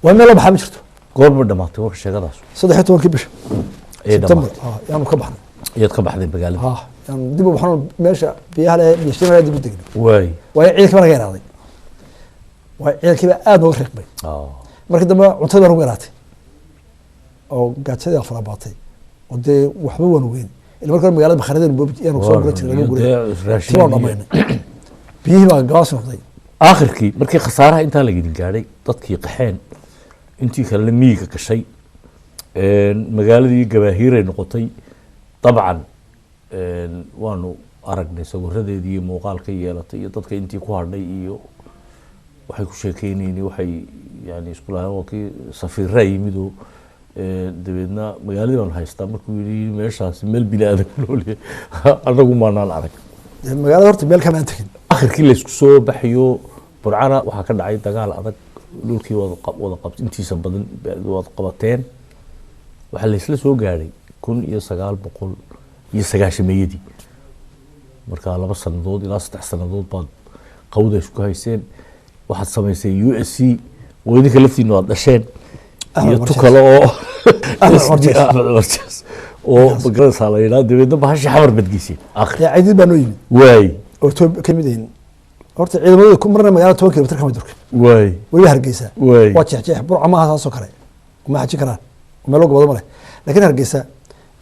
Waa meel la baxaa ma jirto. Goorma dhamaatay warka sheegadaas? 13-kii bisha ayay September dhamaatay. Yaanu ka baxnay. Iyaad ka baxday magaalada? Yaanu dib u baxno meesha biyaha leh biyo shiimaya dib u degnay. Waay. Waayo ciidankii baa naga yaraaday, waayo ciidankii baa aad nooga riiqmay. Markii dambe cuntada baa nagu yaraatay oo gaajadii farabaatay oo dee waxba waan weyn Ila marka hore magaalada bakhaaradeenu boobi yaanu soo guran jirnay, laga guray. Dee, raashin Tii waan dhamaynay, biyihii baa gabaas noqday. Aakhirkii markii khasaaraha intaa la idin gaadhay, dadkii qaxeen, intii kalena miyiga gashay, magaaladii gabaahiiray noqotay. Dabcan waanu aragnay sawiradeedii iyo muuqaalka yeelatay iyo dadka intii ku hadhay iyo waxay ku sheekeynayeen, waxay yani isku lahayn waa kii safiiraa yimid oo dabeedna magaaladii baanu haystaa markuu yidhi meeshaasi meel bini aadam ku nool yahay annagu maanaan arag. Dee magaalada horta meel kamaan tegin. Akhirkii laysku soo baxayo Burcana waxaa ka dhacay dagaal adag, dhulkii wada qabt intiisa badan wada qabateen. Waxaa laysla soo gaadhay 1990-meeyadii. Markaa 2 sanadood ilaa 3 sanadood baad qawda isku hayseen. Waxaad samaysay USC oo idinka laftiina waad dhasheen Axmed iyo Cumar tu Jees. kale oo Axmed Cumar Jees. Axmed Cumar Jees oo magaranaysaa la yidhaha. Dabeedna bahashii Xamar badgeyseen akhir. Dee Caydiid baa noo yimid waay oo Etoobiya ka mid yihiin. Horta ciidamadooda marna magaalada 10 kilomitir kama durka, waay weliba Hargeysa waay waa jeexjeex. Burca maaha saasoo kale, uma xajin karaan, meel gobodo ma leh, laakiin Hargeysa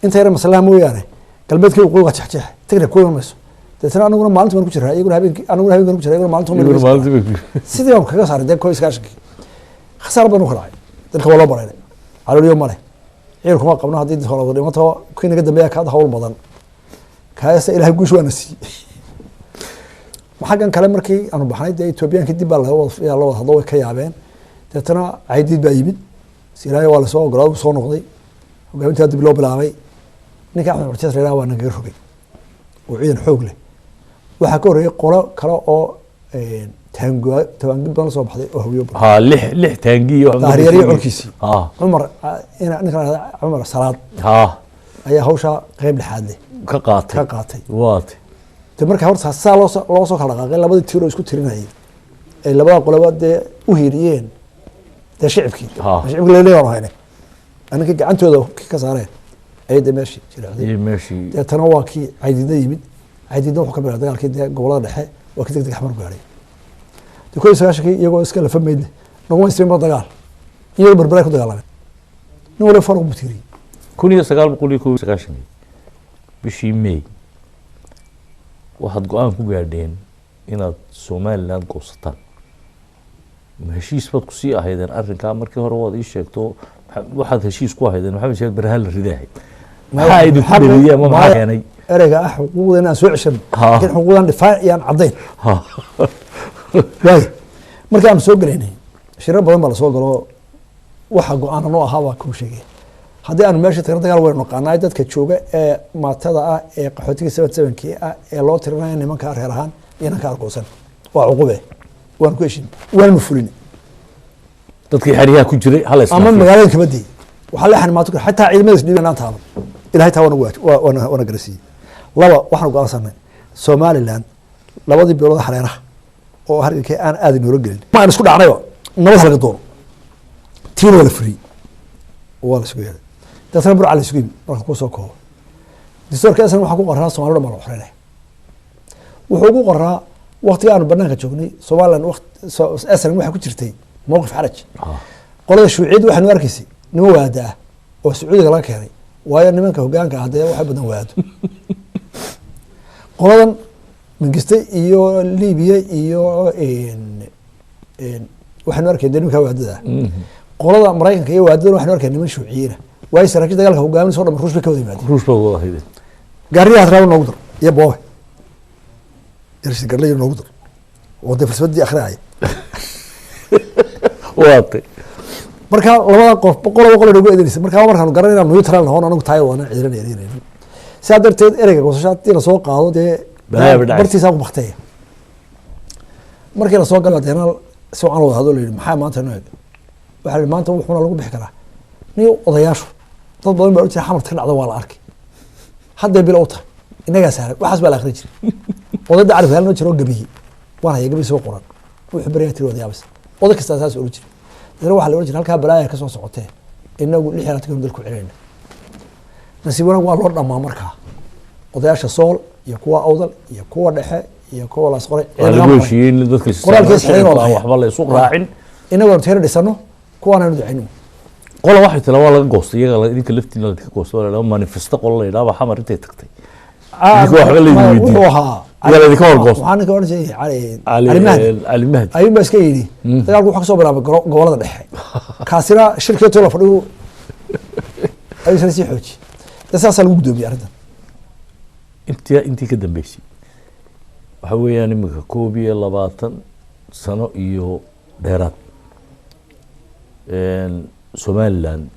inta yara maslaha mooyaane galbeedka waqooyi waa jeexjeex, tagna ku iman mayso. Deetana anaguna maalinta baan ku jiraa, iyaguna habeenkii, anaguna habeenkii ku jiraa, iyaguna maalinta. Iyaguna maalintii bay ku- Sidii baan kaga saaray. Dee 91-kii khasaar badan u ka dhacay dalka, waa loo baraynay, calooliyo ma leh, ciidan kuma qabno. Haddii hore wada dhimato kii naga dambeeya kaad hawl badan kaasa Ilaahay guush waana siiyey. Xaggan kale markii aanu baxnay dee Etoobiyaankii dib baa laga wada yaa la wada hadlo, way ka yaabeen. Deetana Caydiid baa yimid, Ilaahay waa lasoo ogolaaday, wuu soo noqday, hogaamintaa dib loo bilaabay. Ninka Axmed Curjees la yidhaha waa nagaga rogay oo ciidan xoog leh. Waxaa ka horreeyay qolo kale oo taangi badan la soo baxday oo Hawiyo badan. Ha, lix taangi iyo Daahiriyariyo colkiisii. Ha. Cumar ninka la yidhahdo Cumar Salaad ha ayaa hawshaa qeyb dhexaad leh ka qaatay. Ka qaatay. Waatay. De marka horta saa loo soo kala dhaqaaqay, labadii tiir oo isku tirinayay ay labada qoloba dee u hiiriyeen dee shicibkii. Ha. Shicibkii laleeyahay waanu haynay anninkii gacantooda ka saareen ayay dee meeshii jirecday. Iyo meeshii. Deetana waa kii Caydiidna yimid. Caydiidna wuxuu ka bilaabay dagaalkii dee gobolada dhexe, waa kii degdeg Xamar gaadhay. Dee 91-kii iyagoo iska lafa meydle naguma istiin dagaal, iyagoo Berberay ku dagaalamay, nin waliba faraq buu tiiriyey. 1991 bishii May waxaad go-aan ku gaadheen inaad Somaliland goosataan. Ma heshiis baad kusii ahaydeen arrinkaa? Markii hore waad ii sheegto waxaad heshiis ku ahaydeen Maxamed Sheekh Barahaan la ridahay. Maxaa idinku dheliyey ama maxaa keenay? Ereyga ah xuquuqda inaan soo ceshano, Ha. laakiin xuquuqdan difaac iyaan caddayn. Ha. Waay, markii aanu soo gelaynay shirar badan baa lasoo galo. Waxa go-aana noo ahaa baa kuu sheegay: haddii aanu meesha tagno dagaal waynu naqaanaa, dadka jooga ee maatada ah ee qaxootiga 77-kii ah ee loo tirinayo nimanka reer ahaan iyo ka argoosan waa cuqube. Waanu ku heshin, waanu fulin. Dadkii xeryaha ku jiray hala ama isdhaafiyo. Magaalada kabadii waxaa la xanimaato kara xataa ciidamada isdhiibeen aan taaban. Ilahay taa waana garasiiyey. Laba, waxaanu go'aansanay Somaliland labadii bilood xareeraha oo hargeyka aan aada noola gelin ma aan isku dhacnayba nabad laga doono. Tiina waa la fuliyey, waa la isugu yeedhay. Deetana Burca la isugu yimi. Marka kusoo koobo, dastuurka isna waxaa ku qoraa Soomaalida dhan baa la xoreynaya. Wuxuu ugu qoraa waqtiga aanu banaanka joognay Somaliland SNM waxaa ku jirtay mowqif xaraj. Qolada shuuciyadda waxaanu arkaysay niman waada ah oo Sacuudiga laga keenay, waayo nimanka hogaanka ah dee waxay badan waado. Qoladan Mingiste iyo Libiya iyo waxaanu arkay dee nimanka waadada ah. Qolada Maraykanka iyo waadadana waxaanu arkay niman shuuciyiina, waayo saraakiil dagaalka hogaaminaysa o dhan Ruush bay ka wada yimaadeen. Ruush baad wada haydeen. Gaariyahaas raaba noogu dar iyo boobe yarshi garley noogu dar oo dee falsafadii akhrinaya. Waatay. Marka labada qof boqol boqol nagu eedanaysa. Marka markaanu garan inaan neutral nahoon anagu tahay waana ciidan eedanaynin. Sidaa darteed ereyga goosasho haddii lasoo qaado dee Balaayaa bay dhacaysa. Bartiisaa ku bakteeya. Markii lasoo gala deena si wacan wada hadlo la yidhi maxaa maanta noo eg? Waxaa la yidhi maanta wuxuuna lagu bixi karaa nin odayaashu dad badan baa u jira Xamarta ka dhacda waa la arkay hadday bilo u tahay innagaa saaran. Waxaas baa la akhrin jiray. Odayda carabka halnoo jira oo gabiyey waan haya gabi soo qoran wuxuu baryaa tiri wadayaabis oday kastaa saas oran jiray. Dadna waxaa la oran jiray halkaa balaaya ka soo socotee inagu 26 kanu dalku celinayna. Nasiib wanaag waa loo dhammaa markaa odayaasha Sool iyo kuwa Awdal iyo kuwa Dhexe iyo kuwa Laasqoray. Waa lagu heshiiyey in dadka Qoraalkiisa xidhan oo waxba la isu raacin. Inagu aanu tayna dhisano kuwaan aynu ducayno. Qola waxay tira waa laga goostay iyaga, idinka laftiina ladinka goostay, waa la manifesto qola la yidhaha baa Xamar intay tagtay. Idinka waxba laydin weydiin. Wuxuu ahaa Yaa laydinka horgoostay. Waxaa ninka odhan jiray Cali Cali Cali Mahdi. Cali Mahdi. Ayuun baa iska yidhi dagaalku wuxuu kasoo bilaabay gobolada dhexe, kaasina shirkii tola fadhigu ayuu isna sii xoojiyey. Dee saasaa lagu guddoomiyey arrintan. Intii ka dambeysay waxa weeyaan iminka 21 sano iyo dheeraad. Somaliland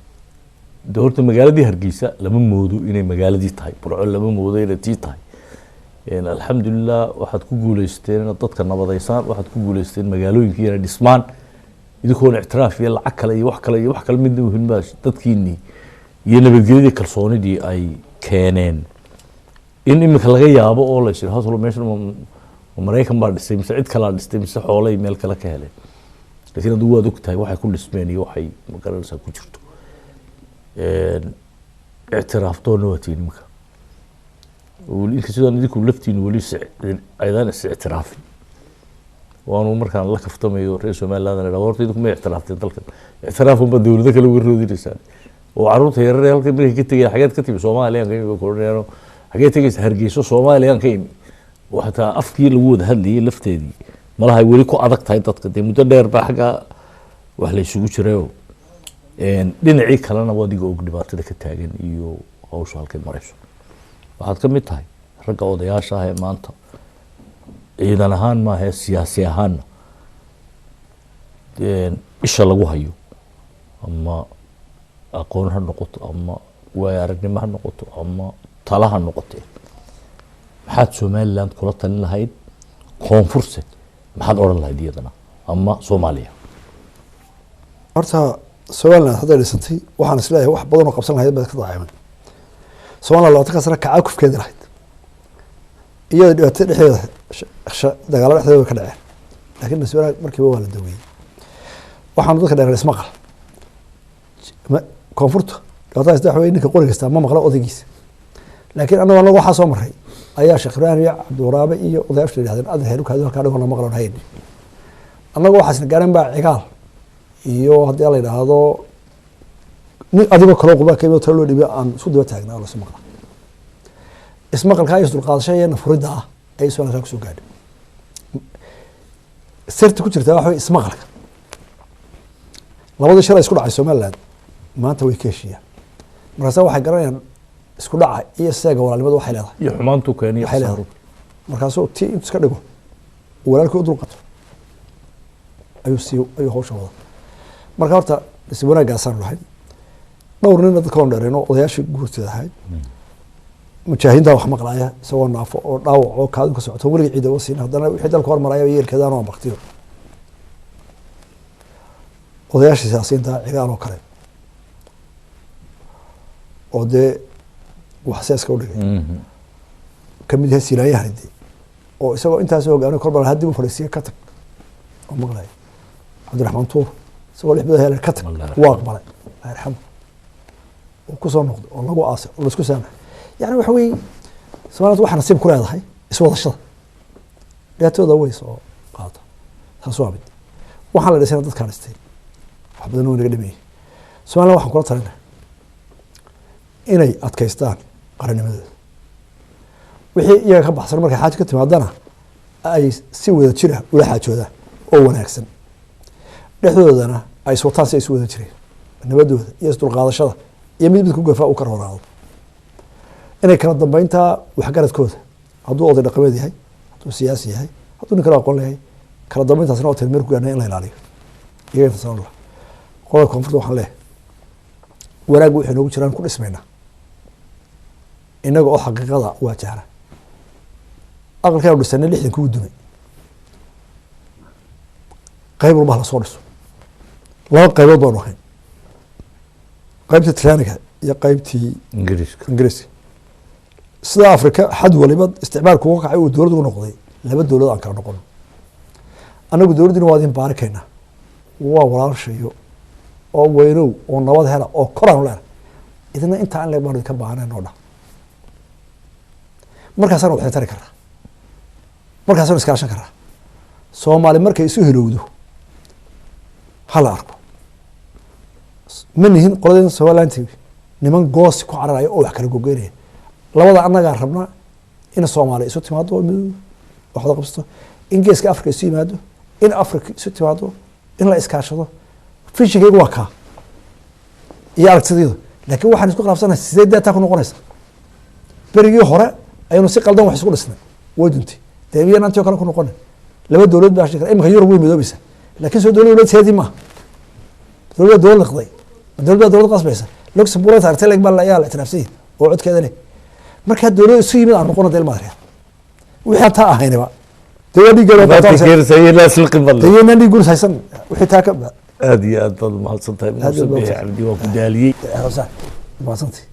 de horta magaaladii Hargeysa lama moodo inay magaaladii tahay, Burco lama moodo inay tii tahay. Alxamdulilah, waxaad ku guuleysteen inaad dadka nabadaysaan, waxaad ku guuleysteen magaalooyinkii inay dhismaan idinkoona ictiraaf iyo lacag kale iyo wax kale iyo wax kale midna uhin baa dadkiinii iyo nabadgelyadii kalsoonidii ay keeneen in iminka laga yaabo oo la yidhi haslo meeshan ma Maraykan baa dhisay mise cid kalaa dhistay mise xoolay meel kale ka heleen, laakiin adigu waad ogtahay waxay ku dhismeen iyo waxay magaranaysaa ku jirto. Ictiraaf doonna waa tihiin iminka. Weli inkastoo idinku laftiinu weli aydaan is ictiraafin, waanu markaan la kaftamayo reer Somaliland aan idhaha horta idinku ma ictiraafteen dalkan, ictiraaf unbaa dowlado kale uga roodinaysaan oo carruurta yarar ee halkan markay ka tegayaan xageed ka timi, Soomaaliyaan ka imi bay ku odhanayaan, xageed tegaysa, Hargeyso, Soomaaliyaan ka imi, oo xataa afkii lagu wada hadlayay lafteedii malaha ay weli ku adag tahay dadka. Dee muddo dheer baa xaggaa wax la isugu jirayoo. Dhinacii kalena waa adiga og dhibaatada ka taagan iyo hawsha halkay marayso. Waxaad ka mid tahay ragga odayaasha ah ee maanta ciidan ahaan maaha siyaasi ahaanna isha lagu hayo, ama aqoon ha noqoto ama waayo aragnimo ha noqoto ama tala ha noqotee, maxaad Somaliland kula talin lahayd? Koonfurse maxaad odhan lahayd iyadana ama Soomaaliya? Horta Somaliland hadday dhisantay, waxaan isleeyahay wax badan oo qabsan lahayd baad ka dacayman. Somaliland 20-ka sano kacaakufkeedi lahayd iyada dhibaatada dhexdeeda dagaalo dhexdeeda way ka dhaceen, laakiin nasiib wanaag markiiba waa la daweeyey. Waxaanu dadka dheer ismaqal. Koonfurta dhibaatada haysta waxa weeye ninka qori kastaa ma maqlo odaygiisa, laakiin annagu waxaa soo maray ayaa Sheekh Ibraahim iyo Cabdiwaraabe iyo odayaashu la yidhahdeen adar heerukaadu halkaa dhigoo la maqloon hayn. Annagu waxaasna gaaran baa Cigaal iyo haddii la yidhaahdo nin adigoo kaloo qubaa ka yimid oo talo loo dhiibay aan isku daba taagnaa oo lasu maqla. Ismaqalkaa iyo isdulqaadashada iyo nafuridda ah ayay Somaliland kusoo gaadhay. Sirta ku jirtaa waxa weye ismaqalka. Labadii shalay isku dhacay Somaliland maanta way ka heshiiyaan, markaasa waxay garanayaan isku dhaca iyo seega walaalnimadu waxay leedahay iyo xumaantu keeniyo waxay leedahay. khasaaruhu. Markaasuu tii intuu iska dhigo uu walaalkii u dulqaato ayuu sii ayuu hawsha wada. Marka horta nasiib wanaaggaasaan lahayn dhowr nina dadka oon dheereyno odayaashii guurteeda ahayd mujaahidiinta wax maqlaaya isagoo naafo oo dhaawac oo kaadin ka socoto weligii ciida uga siin, haddana wixii dalka hormaraya yeelkeedaan oo baktiyo odayaashii siyaasiyiinta Cigaal oo kale oo dee wax seeska u dhigay kamid yahay Silaayahani dee oo isagoo intaas hogaamiye kolba lahaa dib u fadhiisiya ka tag oo maqlaya Cabdiraxmaan Tuur isagoo 6 bilood helay ka tag Allah yarxamhu. Waa aqbalay, Allah yarxamu, oo kusoo noqday oo lagu aasay oo laisku saamaxay. Yani waxa weeye Somaliland waxaa nasiib ku leedahay iswadashada, dhibaatadooda way soo qaata. Taas waa mid. Waxaan la dhisayna dadkaa dhistay, wax badan oo naga dhameeyey. Somaliland waxaan kula talinay inay adkaystaan qarannimadooda, wixii iyaga ka baxsan markay xaajo ka timaadana ay si wada jira ula xaajoodaan oo wanaagsan, dhexdoodana ay iswataan si ay isu wada jireen nabadooda iyo isdulqaadashada iyo mid mid ku gafa uu ka rooraado, inay kala dambeyntaa waxgaradkooda, hadduu oday dhaqameed yahay, hadduu siyaasi yahay, hadduu nin kale aqoon leeyahay, kala dambeyntaasna oo tilmeer ku gaarnay in la ilaaliyo iyaga. Intaasaan lahaa. Qolada koonfurta waxaan leeyahay wanaaggu waxay noogu jiraan ku dhismaynaa innaga oo xaqiiqada waajahna. Aqalkaanu dhisanay 60 kugu dumay, qayb walba hala soo dhiso. Laba qaybood baanu ahayn, qaybtii Talyaaniga iyo qaybtii Ingiriiska. Ingiriiska. Sida Afrika xad waliba isticmaalku uga kacay uu dowlad ugu noqday, laba dowlad aan kala noqono. Annagu dowladdina waa idin baarikaynaa, waa walaashayo oo weynow oo nabad hela oo koraanu leena, idina intaa in leeg baanu idinka baahanayn oo dhan. Markaasaanu waxay tari karraa, markaasaanu iskaashan karraa. Soomaali markay isu hilowdo ha la arko. Ma nihin qoladeena Somaliland niman goosi ku cararaya oo wax kala gogeynaya. Labada annagaa rabnaa in Soomaaliya isu timaado oo midoodo, wax wada qabsato, in Geeska Africa isu yimaado, in Africa isu timaado, in la iskaashado. Vision-kaygu waa kaa iyo aragtidaydu, laakiin waxaan isku khilaafsanahay sidee daataa ku noqonaysa. Berigii hore ayaynu si qaldan wax isku dhisnay, way duntay. Dee miyaan antio kale ku noqonay? Laba dowlad baa shikara. Imika Yurub way midoobaysaa, laakiin soo dowlad dowladteedii maaha. Dowlad baa dowlad liqday, dowlad baa dowlad qasbaysa. Luxembourg aragtay leg baa ayaa la ictiraafsan yahay oo codkeeda leh. Markaa dowlad isu yimid aan noqono dee ilmaad reer. Wixii aan taa ahayniba dee waa dhiiggeeda. Maanta keenaysa iyo naas liqin badle. Dee inaan dhiig guris haysan wixii taa ka. Aad iyo aad baad umahadsan tahay, Aad Muuse iyo aad Biixi Cabdi, waa ku daaliyey. Mahadsantay.